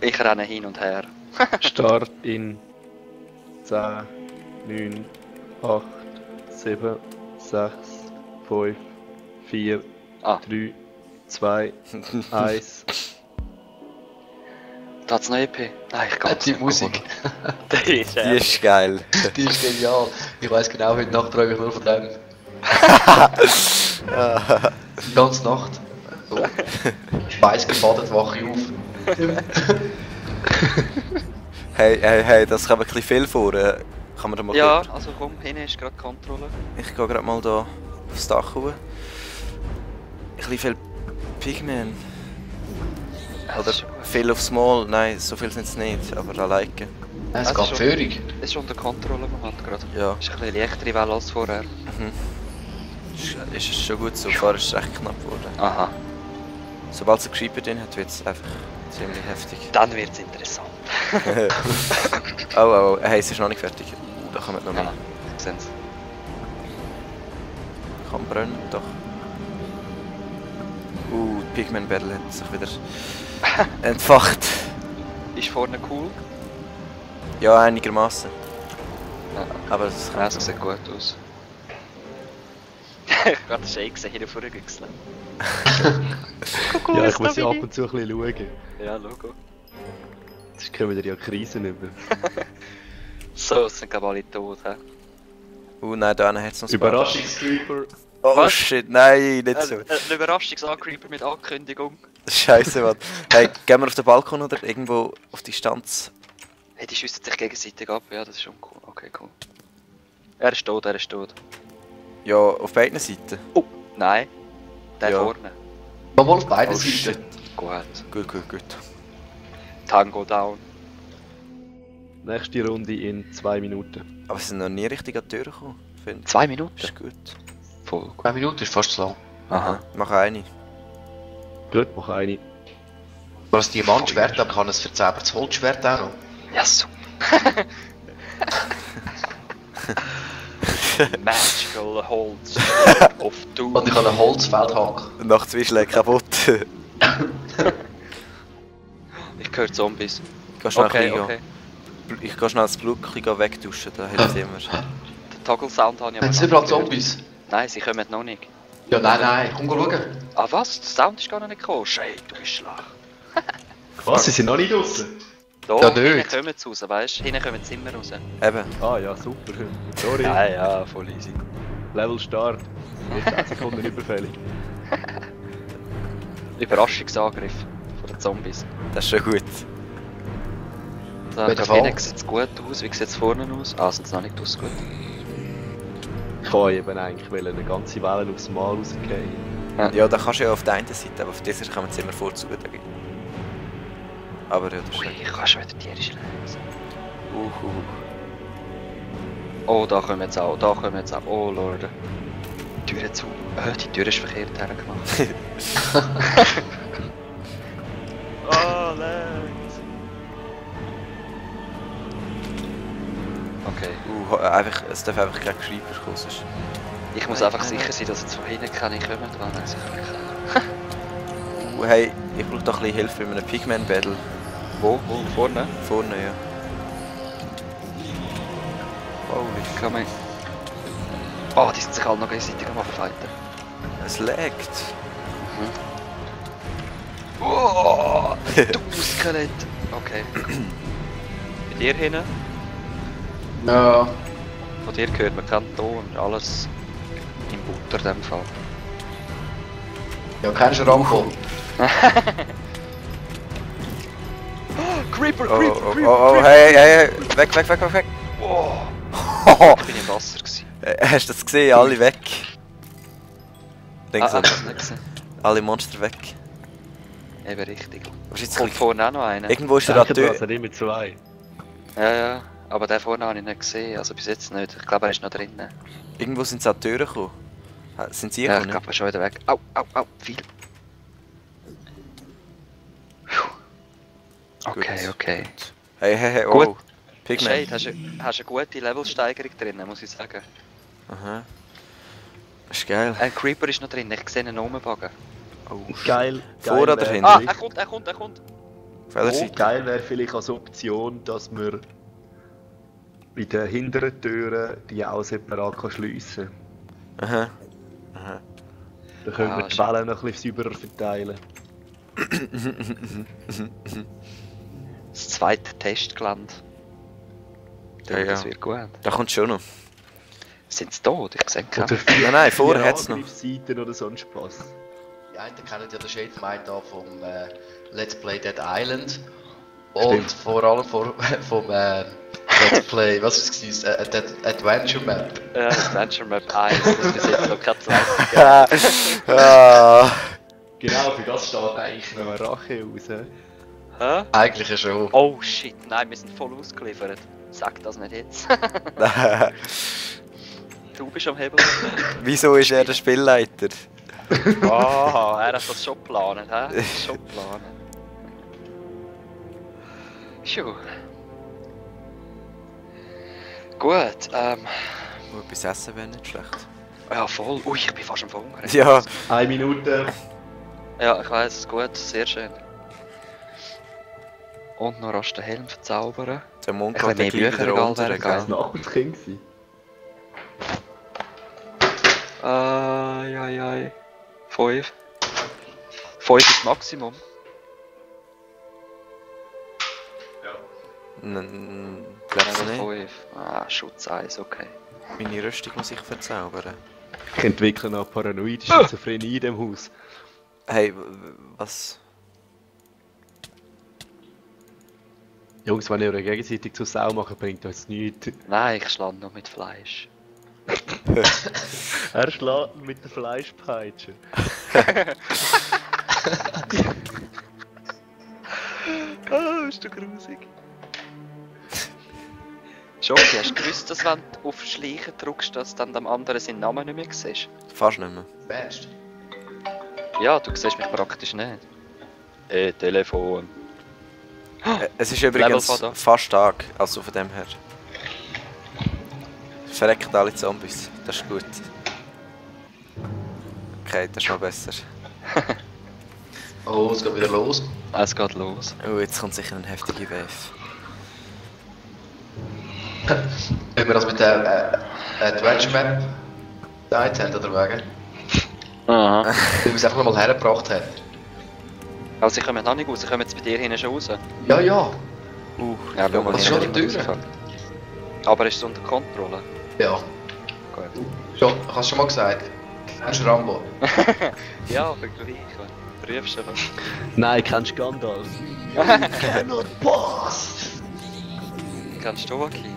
Ich renne hin und her. Start in 10, 9, 8, 7, 6, 5, 4, Ah. 3, 2, 1. Da hat's noch EP. Nein, ich kann Die Musik, Die ist Die ist geil. die ist genial. Ich weiss genau, heute Nacht träume ich nur von dem. Die ganze Nacht. So. Schweißgebadet wache ich auf. Hey, das kommt ein bisschen viel vor. Kann man da mal Ja, gucken? also komm, hinten ist gerade Kontrolle. Ich gehe gerade mal da aufs Dach hoch. Ein bisschen viel Pigmen. Oder viel auf Small. Nein, so viel sind es nicht, aber alleine. Es Also geht schon. Führung. Es ist unter Kontrolle im Moment gerade. Ja, Ist ein bisschen leichtere Welle als vorher. ist schon gut so. Vorher ist es recht knapp geworden. Aha. Sobald es einen Creeper drin hat, wird es einfach ziemlich heftig. Dann wird's interessant. Oh, hey, es ist noch nicht fertig. Da kommen noch mehr. Ja, sehen's. Kann brennen, doch. Die Pigment-Battle hat sich wieder entfacht. Ist vorne cool. Ja, einigermaßen. Ja. Aber das Ja, es sieht gut aus. Ich habe gerade den Shake gesehen, hier vorne güchseln. Ja, ich muss ja ab und zu ein bisschen schauen. Ja, Logo. Sonst kommen ja Krisen über. So, es sind glaube alle tot, hä? Nein, da hat es noch ein paar. Überraschungskreeper. Oh Was? shit, nein, nicht so. Ein Überraschungsankreeper mit Ankündigung. Scheiße, Mann. Hey, gehen wir auf den Balkon oder irgendwo auf Distanz? Hey, die schiessen sich gegenseitig ab, ja, das ist schon cool. Okay, cool. Er ist tot, er ist tot. Ja, auf beiden Seiten. Nein, der Ja. vorne. Mal auf beiden Oh Seiten. shit. Gut. Gut. Tango down. Nächste Runde in 2 Minuten. Aber sie sind noch nie richtig an die Tür gekommen, finde ich. 2 Minuten? Ist gut. Voll. 2 Minuten ist fast zu lang. Aha. Mach eine. Gut, mach eine. Was Diamantschwert, aber kann ein verzaubertes Holzschwert auch noch. Ja, super. Magical Holz of Doom. Und ich habe einen Holzfeldhack. Nach 2 Schlägen kaputt. Ich höre Zombies. Geh schnell Okay, ein bisschen okay. Ich gehe schnell das Blut ein bisschen wegduschen, da hilft immer. Den Toggle-Sound habe ich Haben aber Sie noch überall nicht gehört. Zombies? Nein, sie kommen noch nicht. Ja, nein, komm schauen. Ah was? Der Sound ist gar noch nicht gekommen. Shit, du bist schlecht. Was? Sie sind noch nicht draußen? Da, Ja, hinten nicht. kommen sie raus, weißt du? Hinten kommen sie immer raus. Eben. Ah ja, super. Sorry. Ja, ja, voll easy. Level Start. Jetzt 10 Sekunden überfällig. Überraschungsangriff von den Zombies. Das ist schon gut. So, Welcher da Fall? hinten sieht es gut aus. Wie sieht es vorne aus? Ah, sieht es noch nicht aus gut. Ich wollte eben eigentlich eine ganze Welle aufs Mal rausgehen. Ja, da kannst du ja auf der einen Seite, aber auf dieser kann man es immer vorzugen. Aber ja, das ist Ui, ich kann schon wieder tierisch lesen. uh. Oh, da kommen jetzt auch, da kommen jetzt auch. Oh, Lord. Die Tür zu. Die Tür ist verkehrt hergemacht. Oh, Lex. Okay. Einfach, es darf einfach kein Creeper kommen, sonst... Ich muss einfach sicher sein, dass jetzt von hinten keine kommen, weil dann sich Hey, ich brauche doch ein bisschen Hilfe bei einem Pigman-Battle. Wo? Vorne? Vorne, ja. Holy, komm her. Oh, die sind sich alle noch gegenseitig am Fighten. Es laggt. Oh, du Skelett. Okay. Bei dir hinten? Ja. Von dir hört man keinen Ton, alles im Butter in dem Fall. Ja, kennst du Rambo? Creeper, Oh, hey, weg. Oh, Oh, ich bin im Wasser gewesen. hast du das gesehen? Alle weg. Denk so, das nicht gesehen. alle Monster weg. Eben richtig. Was ist jetzt Kommt vorne auch noch einer. Irgendwo ist der Danke, du Tür. hast ja immer 2. Ja, aber den vorne habe ich nicht gesehen, also bis jetzt nicht. Ich glaube, er ist noch drinnen. Irgendwo sind sie an die Türen gekommen. Sind sie Ja, ich gekommen? glaube, er ist schon wieder weg. Au, viel. Okay, okay. Hey, oh. Gut. Pigman. Shade, hast du eine gute Levelsteigerung drin, muss ich sagen. Aha. Das ist geil. Ein Creeper ist noch drin, ich sehe ihn rumbagen. Oh, Geil. Vor oder wär hinten? Ah, vielleicht- er kommt. auf welcher Seite? Geil wäre vielleicht als Option, dass man bei den hinteren Türen die auch separat schliessen kann. Aha. Dann können wir die shit. Wellen noch ein bisschen sauberer verteilen. Das zweite Testgelände. Ja, Das ja. wird gut. Da kommt schon noch. Sind sie tot? Ich sehe keinen. Oder Nein, vorher hat's noch. Angriffsseiten oder so ein Spaß. Die einen kennen ja den Shade Might da vom Let's Play Dead Island. Und vor allem vom Let's Play, was ist es? Dead Adventure Map. Ja, Adventure Map 1, das ist jetzt noch kein zweites. Ah. Genau, für das steht eigentlich noch eine Rache raus. Hä? Eigentlich ja schon. Oh shit, nein, wir sind voll ausgeliefert. Sag das nicht jetzt. Du bist am Hebel. Wieso ist er der Spielleiter? Oh, er hat das schon geplant, hä? Schon geplant. Schuh. Gut, Etwas essen wäre nicht schlecht. ja voll. Ui, ich bin fast am Verhungern. Ja. 1 Minute. Ja, ich weiss, gut, sehr schön. Und noch rasch den Helm verzaubern. Der Mond Ich geht hab mehr gleich wieder Bücherregal runter. wäre Das gell? war Nachbarskind. Ai. 5. 5 ist das Maximum. Glaubst du Ja, nicht? 5. Ah, Schutz 1, okay. Meine Rüstung muss ich verzaubern. Ich entwickle noch paranoide Schizophrenie in dem Haus. Hey, was? Jungs, wenn ihr euch gegenseitig zur Sau machen, bringt uns nichts. Nein, ich schlage nur mit Fleisch. Er schlägt mit der Fleischpeitsche. Oh, ist du grusig. Jockey, hast du gewusst, dass wenn du auf Schleichen drückst, dass dann dem anderen seinen Namen nicht mehr siehst? Fast nicht mehr. Best. Ja, du siehst mich praktisch nicht. Telefon. Es ist übrigens Level fast Tag, also von dem her. Verrecken alle Zombies, das ist gut. Okay, das ist noch besser. Oh, es geht wieder los. Es geht los. Oh, jetzt kommt sicher eine heftige Wave. Wenn wir das mit der Adventure Map gesagt haben, oder wegen? Aha. Weil wir es einfach mal hergebracht haben. Also sie kommen noch nicht raus, sie kommen jetzt bei dir hinten schon raus. Ja, ja. Ja, schau mal, Was ist hier schon die hinten Tür? rausgekommen. Aber ist es unter Kontrolle? Ja. Gut. Schon, ich habe es schon mal gesagt. Kennst du Rambo? Ja, aber gleich. Rufst du was? Nein, kennst du Gandalf? Cannot pass! Kennst du Joaquin?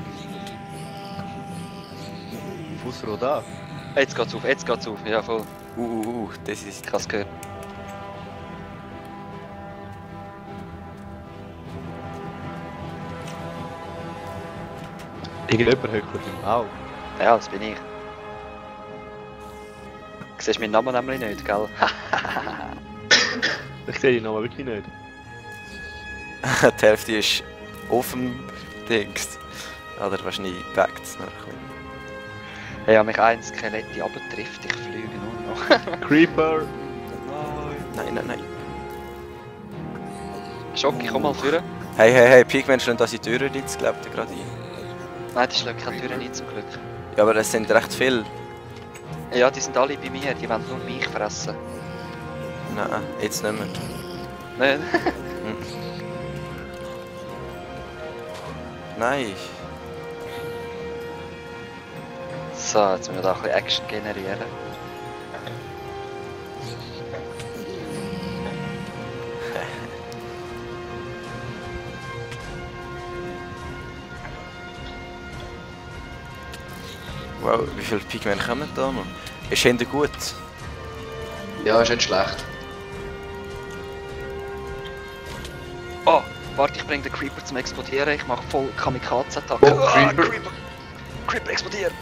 Fussro da. Jetzt geht's auf, ja voll. Das ist... Ich hab's gehört. Irgendjemand hückelt im Auge. Ja, das bin ich. Du siehst meinen Namen nämlich nicht, gell? Ich sehe die Namen wirklich nicht. Die Hälfte ist auf dem Dings. Oder wahrscheinlich backt es noch ein bisschen. Hey, ja, mich ein Skelett abtrifft, ich fliege nur noch. Creeper! Nein, nein, nein. Schocki, komm mal führen. Hey, Pigmen schlagen da die Türen rein, glaubt ihr gerade ein. Nein, die schlagen keine Türen ein, zum Glück. Ja, aber es sind recht viele. Ja, die sind alle bei mir, die wollen nur mich fressen. Nein, jetzt nicht mehr. Nein. Nein. So, jetzt müssen wir da ein bisschen Action generieren. Wow, wie viele Pigmen kommen da noch? Ist hinten gut? Ja, ist nicht schlecht. Oh, warte, ich bringe den Creeper zum Explodieren, ich mache voll Kamikaze-Attacke. Oh, Creeper. Creeper explodiert!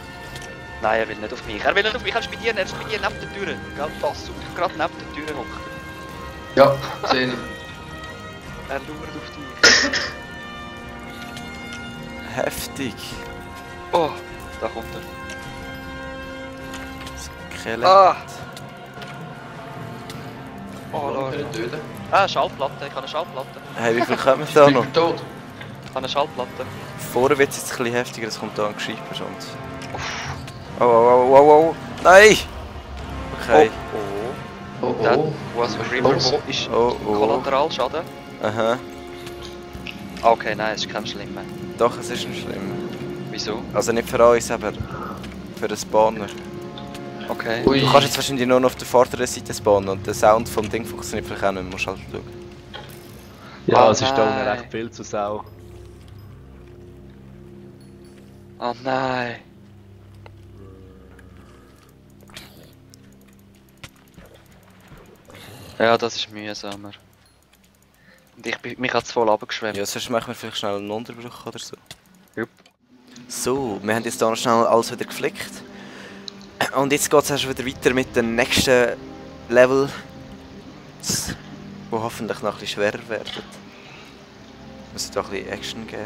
Nein, er will nicht auf mich, er ist bei dir, neben der Tür. Gell, das sucht gerade neben der Tür hocken. Ja, sehe ich. Er schaut auf dich. Heftig. Oh, da kommt er. Skelett. Ah! Oh, Oh, Lord. können töten. Ah, Schallplatte, ich habe eine Schallplatte. Hey, wie viele kommen da noch? Creeper tot. Ich habe eine Schallplatte. Vorher wird es jetzt ein bisschen heftiger, es kommt da ein Geschreiber schon. Oh. Nein! Okay. Oh, That oh. was a Creeper, wo ist Oh. Kollateralschaden? Aha. Okay, nein, es ist kein Schlimmer. Doch, es ist ein schlimmer. Wieso? Also nicht für uns, aber für den Spawner. Okay. Ui. Du kannst jetzt wahrscheinlich nur noch auf der vorderen Seite spawnen und der Sound vom Ding funktioniert vielleicht auch nicht mehr, musst halt schauen. Ja, Oh es ist da unten nein. recht viel zu Sau. Oh nein. Ja, das ist mühsamer. Und mich hat es voll abgeschwemmt. Ja, sonst machen wir vielleicht schnell einen Unterbruch oder so. Jupp. So, wir haben jetzt hier noch schnell alles wieder geflickt. Und jetzt geht es erst wieder weiter mit den nächsten Level, die hoffentlich noch ein bisschen schwerer werden. Es muss da ein bisschen Action geben.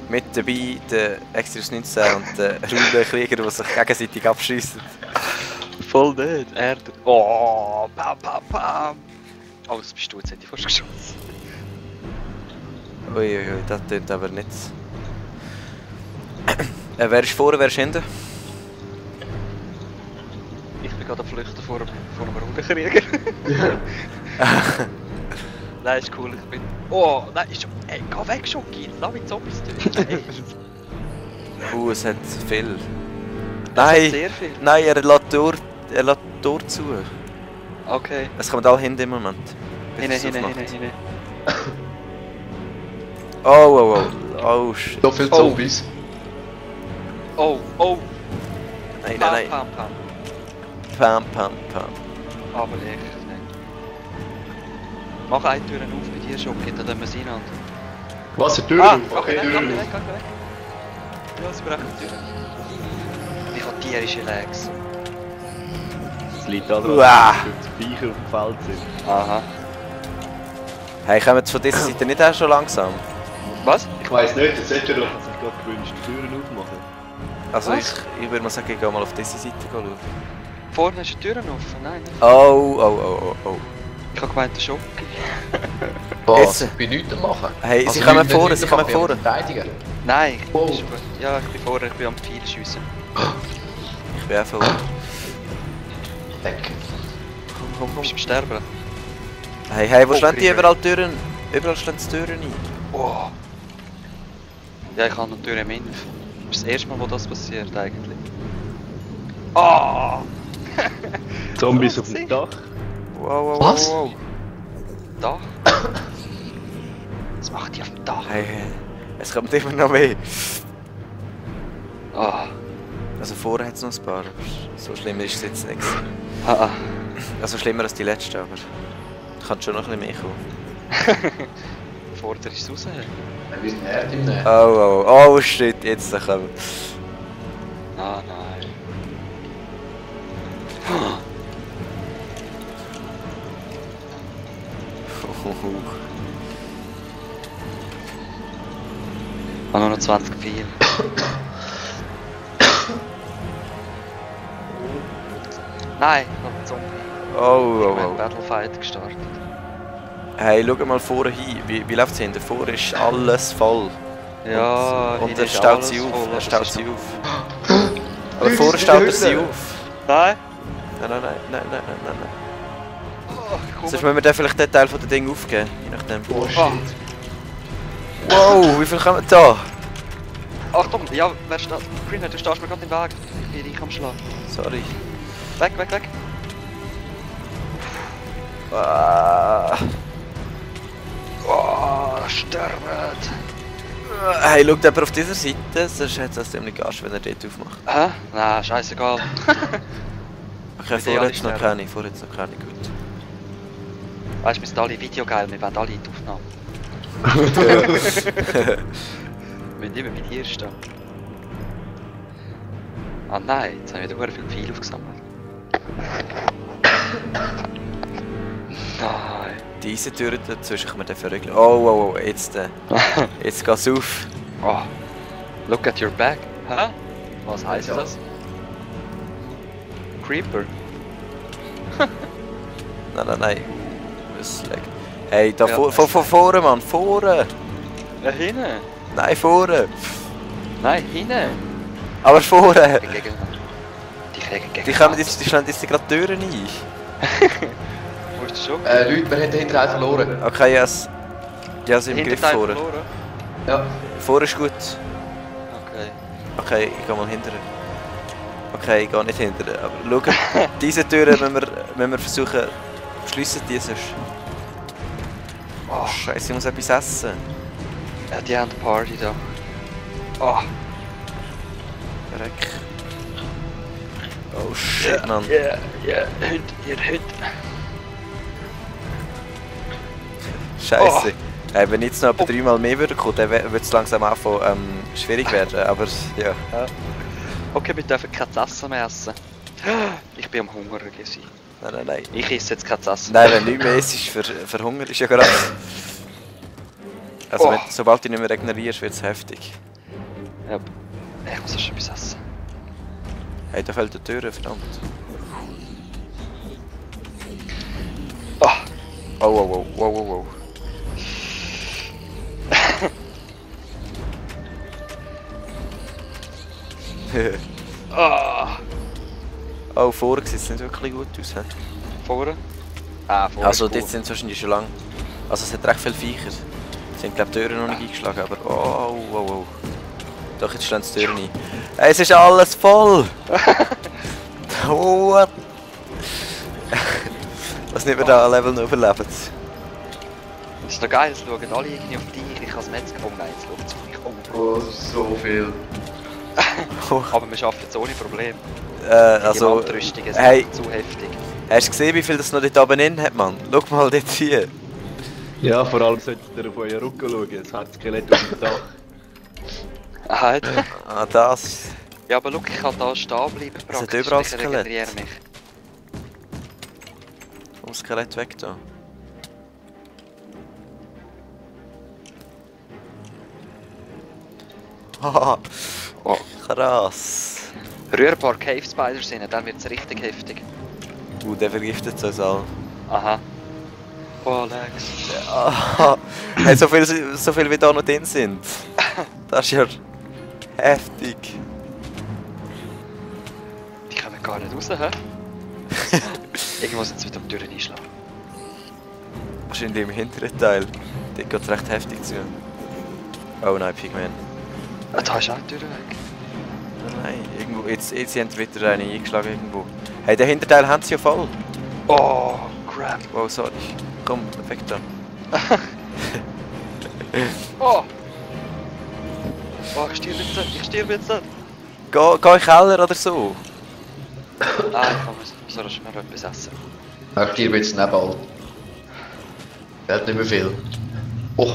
Mit dabei der Extras 19 und der Rundenkrieger, die sich gegenseitig abschiessen. Voll nicht. Erde. Oh, pam, pam, pam. Oh, das bist du, jetzt hätte ich fast geschossen. Uiuiui, das tönt aber nicht. Wer ist vorne, wer ist hinten? Ich bin gerade am Flüchten vor einem Rundenkrieger. Nein, ist cool, ich bin... Oh, nein, ist schon... Ey, geh weg, Schoki, lass mich Zombies töten. Es hat viel. Das hat Nein! sehr viel. Nein, er lässt die Tür zu. Okay. Es kommen alle hinten im Moment. Bis Hinten, es hinten, aufmacht. hinten, hinten. Oh, shit. So viele Zombies. Oh, oh. Nein, Pam, nein, nein. pam, pam. Pam, pam, pam. Aber echt nicht. Mach eine Tür auf bei dir, Schoki, dann tun wir es rein. Was für Tür? Ah, Okay, geh Tür. weg. Ja, sie brechen die Tür. Ich habe tierische Lags. Es liegt daran, Uah. dass die Viecher auf dem Feld sind. Aha. Hey, kommen von dieser Seite nicht auch schon langsam? Was? Ich weiss nicht, jetzt hätte Ich habe sich gerade gewünscht, die Türen aufmachen. Also Was? ich würde mal sagen, ich gehe mal auf diese Seite schauen. Vorne ist die Tür offen, nein. Nicht. Oh. Ich habe gemeint, der Schoki. Was? Jetzt. Ich bin nichts am machen. Hey, Also sie kommen nicht- vorne, nicht- sie ich kann kommen mich auch vorne. verteidigen. Nein, Oh. ist gut. Ja, ich bin vorne, ich bin am Pfeil schiessen. Ich bin auch vorne. Weg. Du bist am Sterben. Hey, wo Oh, stehen die Creeper. überall Türen? Überall stehen die Türen ein. Oh. Ja, ich habe noch Tür im Inf. Das ist das erste Mal, wo das passiert eigentlich. Ah! Zombies auf dem Dach. Wow. Was? Dach? Was macht die auf dem Dach? Hey, es kommt immer noch mehr. Ah. Also vorher hat es noch ein paar, aber so schlimm ist es jetzt nicht. Ah. Also schlimmer als die letzte, aber kann schon noch ein bisschen mehr kommen. Vorder ist es raus. Wir sind hart im Nähen. Oh shit, jetzt kommen. Ah nein. Ich habe nur noch 20 Pfeile. Nein, ich habe einen Zombie. Ich habe einen Battlefight gestartet. Hey, schau mal vorne hin. Wie läuft es hinten? Vorne ist alles voll. Ja, Und hinten er ist staut alles sie auf. voll, Er aber staut es ist sie noch- auf. Aber Leute, vorne sie staut er sind sie Hühner. auf. Nein! Nein. Oh, Sonst müssen wir dann vielleicht den Teil von dem Ding aufgeben. Je nachdem. Oh shit. Ah. Wow, wie viel kommen da? Achtung, ja, wer steht? Greenhead, du stehst mir gerade im Weg. Ich bin am Schlag. Sorry. Weg. Ah. Oh, sterben! Hey, schaut jemand auf dieser Seite, sonst hat es ziemlich Gas, wenn er dort aufmacht. Hä? Nein, scheißegal. Okay, Mit vorher alle jetzt noch sterben. keine, gut. Weißt du, wir sind alle Video geil, wir wollen alle in die Aufnahme. Wir müssen immer bei dir stehen. Ah nein, jetzt haben wir wieder viel Pfeile aufgesammelt. Nein. Diese Tür dazwischen kann man dann verriegeln. Oh, jetzt jetzt geht's auf. Oh. Look at your back. Hä? Was heisst das? Creeper? Nein. Was leckt? Hey, da Ja. vorne, Mann, vorne! Ja, hinten. Nein, vorne! Nein, hinten. Aber vorne! Gegen... Die kriegen gegen... Die stellen jetzt gerade Türen ein. Wo ist der schon? Leute, wir haben hinten einen verloren. Okay, yes. Ja, sie im Griff Hinterteil vorne. verloren? Ja. Vorne ist gut. Okay. Okay, ich geh mal hinterher. Okay, ich geh nicht hinterher. Aber schau, diese Türen müssen wir versuchen, schliessen die sonst. Oh, Scheiße, ich muss etwas essen. Ja, die haben eine Party da. Oh. Verreck. Oh shit, Mann. Ja, Hund, ihr Hund. Scheiße. Wenn jetzt noch etwa 3 Mal mehr würde kommen, dann wird es langsam anfangen schwierig werden. Aber ja. Okay, wir dürfen kein Essen mehr essen. Ich bin am Hunger gewesen. Nein. Ich esse jetzt kein Essen. Nein, wenn nichts mehr isst, ist für Hunger ist ja gerade. Also Oh. sobald du nicht mehr regenerierst, wird es heftig. Ja. Ich muss schon etwas essen. Hey, da fällt die Tür, verdammt. Ah. Oh. Ah. Oh, vorher sieht es nicht wirklich gut aus. He? Vorne? Ah, vorne. Also ist dort gut. sind es wahrscheinlich schon lang. Also es hat recht viele Viecher. Sie haben glaube die Türen noch nicht eingeschlagen, aber oh. Doch, jetzt stehen die Türen ein. Hey, es ist alles voll! What? Was nicht mehr da an Level noch überlebt. Das ist noch geil, es schauen alle irgendwie auf dich. Ich kann das Metzger. Oh nein, jetzt schaut es auf mich. Oh, so viel. Aber wir schaffen es ohne Problem. Also, Die Wandrüstungen sind hey, zu heftig. hast du gesehen, wie viel das noch dort oben in hat, Mann? Schau mal dort hier. Ja, vor allem solltet ihr auf euren Rücken schauen, es hat Skelett auf dem Dach. Ah, Ah, das. ja, aber schau, ich kann da stehen bleiben Es hat praktisch. überall Ich Skelett. regeneriere mich. Vom Skelett weg da. Haha. Oh. Krass. Rührbar Cave Spiders rein, dann wird es richtig heftig. Der vergiftet uns alle. Aha. Oh, Lex. Ah, hey, so viel wie da noch drin sind. Das ist ja heftig. Die kommen gar nicht raus, hä? Irgendwo sind sie wieder am Türen einschlagen. Wahrscheinlich im hinteren Teil. Dort geht es recht heftig zu. Oh nein, Pigman. Ah, da ist auch die Tür weg. Nein, irgendwo. Jetzt haben wieder eine eingeschlagen irgendwo. Hey, den Hinterteil haben sie ja voll. Oh, crap. Oh, sorry. Komm, weg da. Oh! Oh, ich sterbe jetzt nicht, ich sterbe jetzt nicht. Geh in den Keller oder so. Ah, ich kann so schnell etwas essen. Ich gebe jetzt den Ball. Der hat nicht mehr viel. Oh,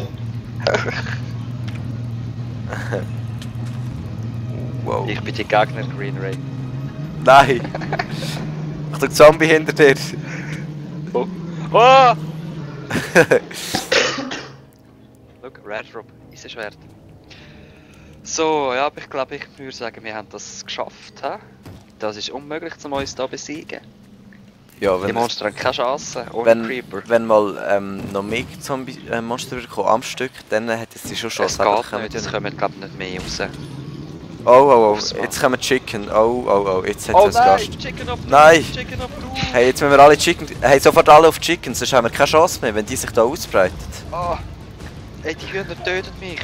Wow. Ich bin die Gegner Green Ray. Nein. Achtung, Zombie hinter dir. Oh! Oh! Look, Red Rob, Eisenschwert. So, ja, aber ich glaube, ich würde sagen, wir haben das geschafft. He? Das ist unmöglich, um uns hier besiegen. Ja, Die wenn, Monster haben keine Chance, ohne Creeper. wenn mal noch mehr Zombie-Monster kommen am Stück, dann hätten sie schon Es Chance. geht nicht, es kommen glaube ich nicht mehr raus. Oh, jetzt kommen Chicken. Oh, jetzt hat es Gast. Chicken up, Nein. Chicken up, du! Hey, jetzt müssen wir alle Chicken... Hey, sofort alle auf Chicken, sonst haben wir keine Chance mehr, wenn die sich da ausbreitet. Oh. Ey, die Hühner töten mich!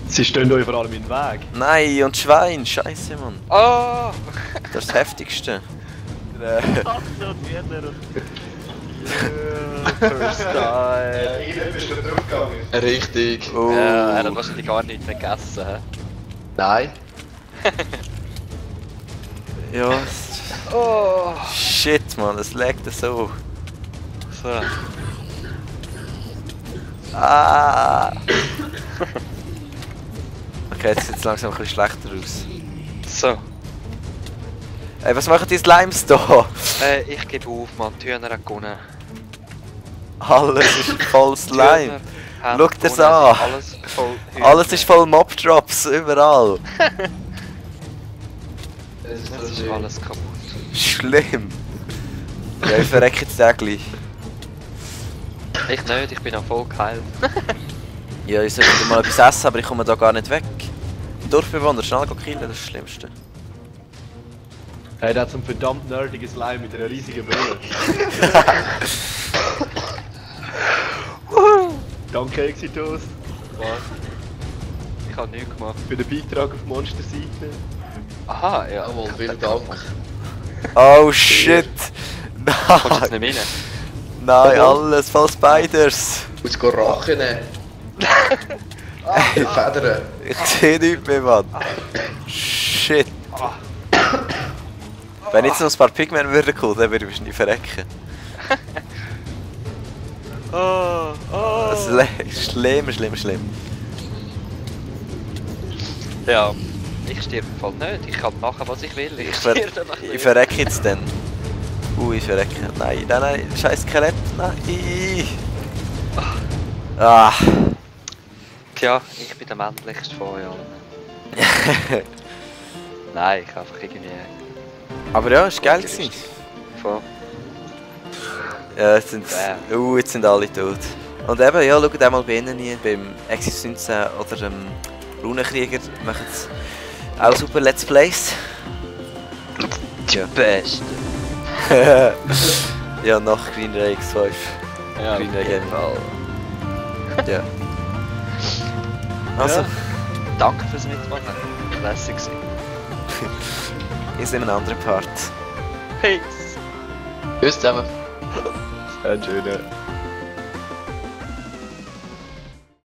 Sie stehen euch vor allem in den Weg. Nein, und Schwein, scheiße, Mann. Oh! Das ist das Heftigste. First time! richtig. Oh. Ja, er hat wahrscheinlich gar nichts mehr gegessen. He? Nein. Ja, Oh! shit, Mann, es laggt so. So. Ah. Okay, jetzt sieht es langsam ein bisschen schlechter aus. So. Ey, was machen die Slimes da? Ich gebe auf, Mann. Die Hühner haben gewonnen. Alles ist voll Die Slime. Hühner haben Schau das gewonnen. an. Alles voll Hühner. Alles ist voll Mob-Drops, überall. Das ist alles kaputt. Schlimm. Ja, ich verrecke jetzt täglich. Ich nicht, ich bin auch voll geheilt. Ja, ich sollte mal etwas essen, aber ich komme da gar nicht weg. Dorfbewohner, schnell killen, das ist das Schlimmste. Hey, der hat so einen verdammt nerdigen Slime mit einer riesigen Brille. Danke, Exitos, Was? Ich habe nichts gemacht. für den Beitrag auf Monsterseite. Aha, ja. Jawohl, vielen Dank. Oh shit! Kommst du Nein! jetzt nicht rein? Nein, alles voll Spiders! Muss go Rachen nehmen. Die Federn. Ich sehe nichts mehr, Mann! Shit! Wenn jetzt noch ein paar Pigmen würden kommen, dann würde ich wahrscheinlich verrecken. Oh, oh. Das ist schlimm. Ja, ich sterbe im Fall nicht. Ich kann machen, was ich will. Ich ver- sterbe danach Ich nicht. verrecke jetzt dann. Ich verrecke. Nein, scheiß Skelett, nein! Ah! Tja, ich bin der männlichste von euch allen. Nein, ich einfach irgendwie... Aber ja, ist geil gewesen. Voll. Ja, jetzt sind alle tot. Und eben, ja, schaut einmal bei ihnen hier, beim Exis 19 oder dem Runenkrieger, machen sie auch super Let's Plays. Der Beste. Ja, nach Green Ray X5. Ja, Green auf Ray jeden Gaming. Fall. Ja. Also, Ja. Danke fürs Mitmachen. Classic gewesen. ist in einem anderen Part. Peace. Tschüss zusammen. Schöne.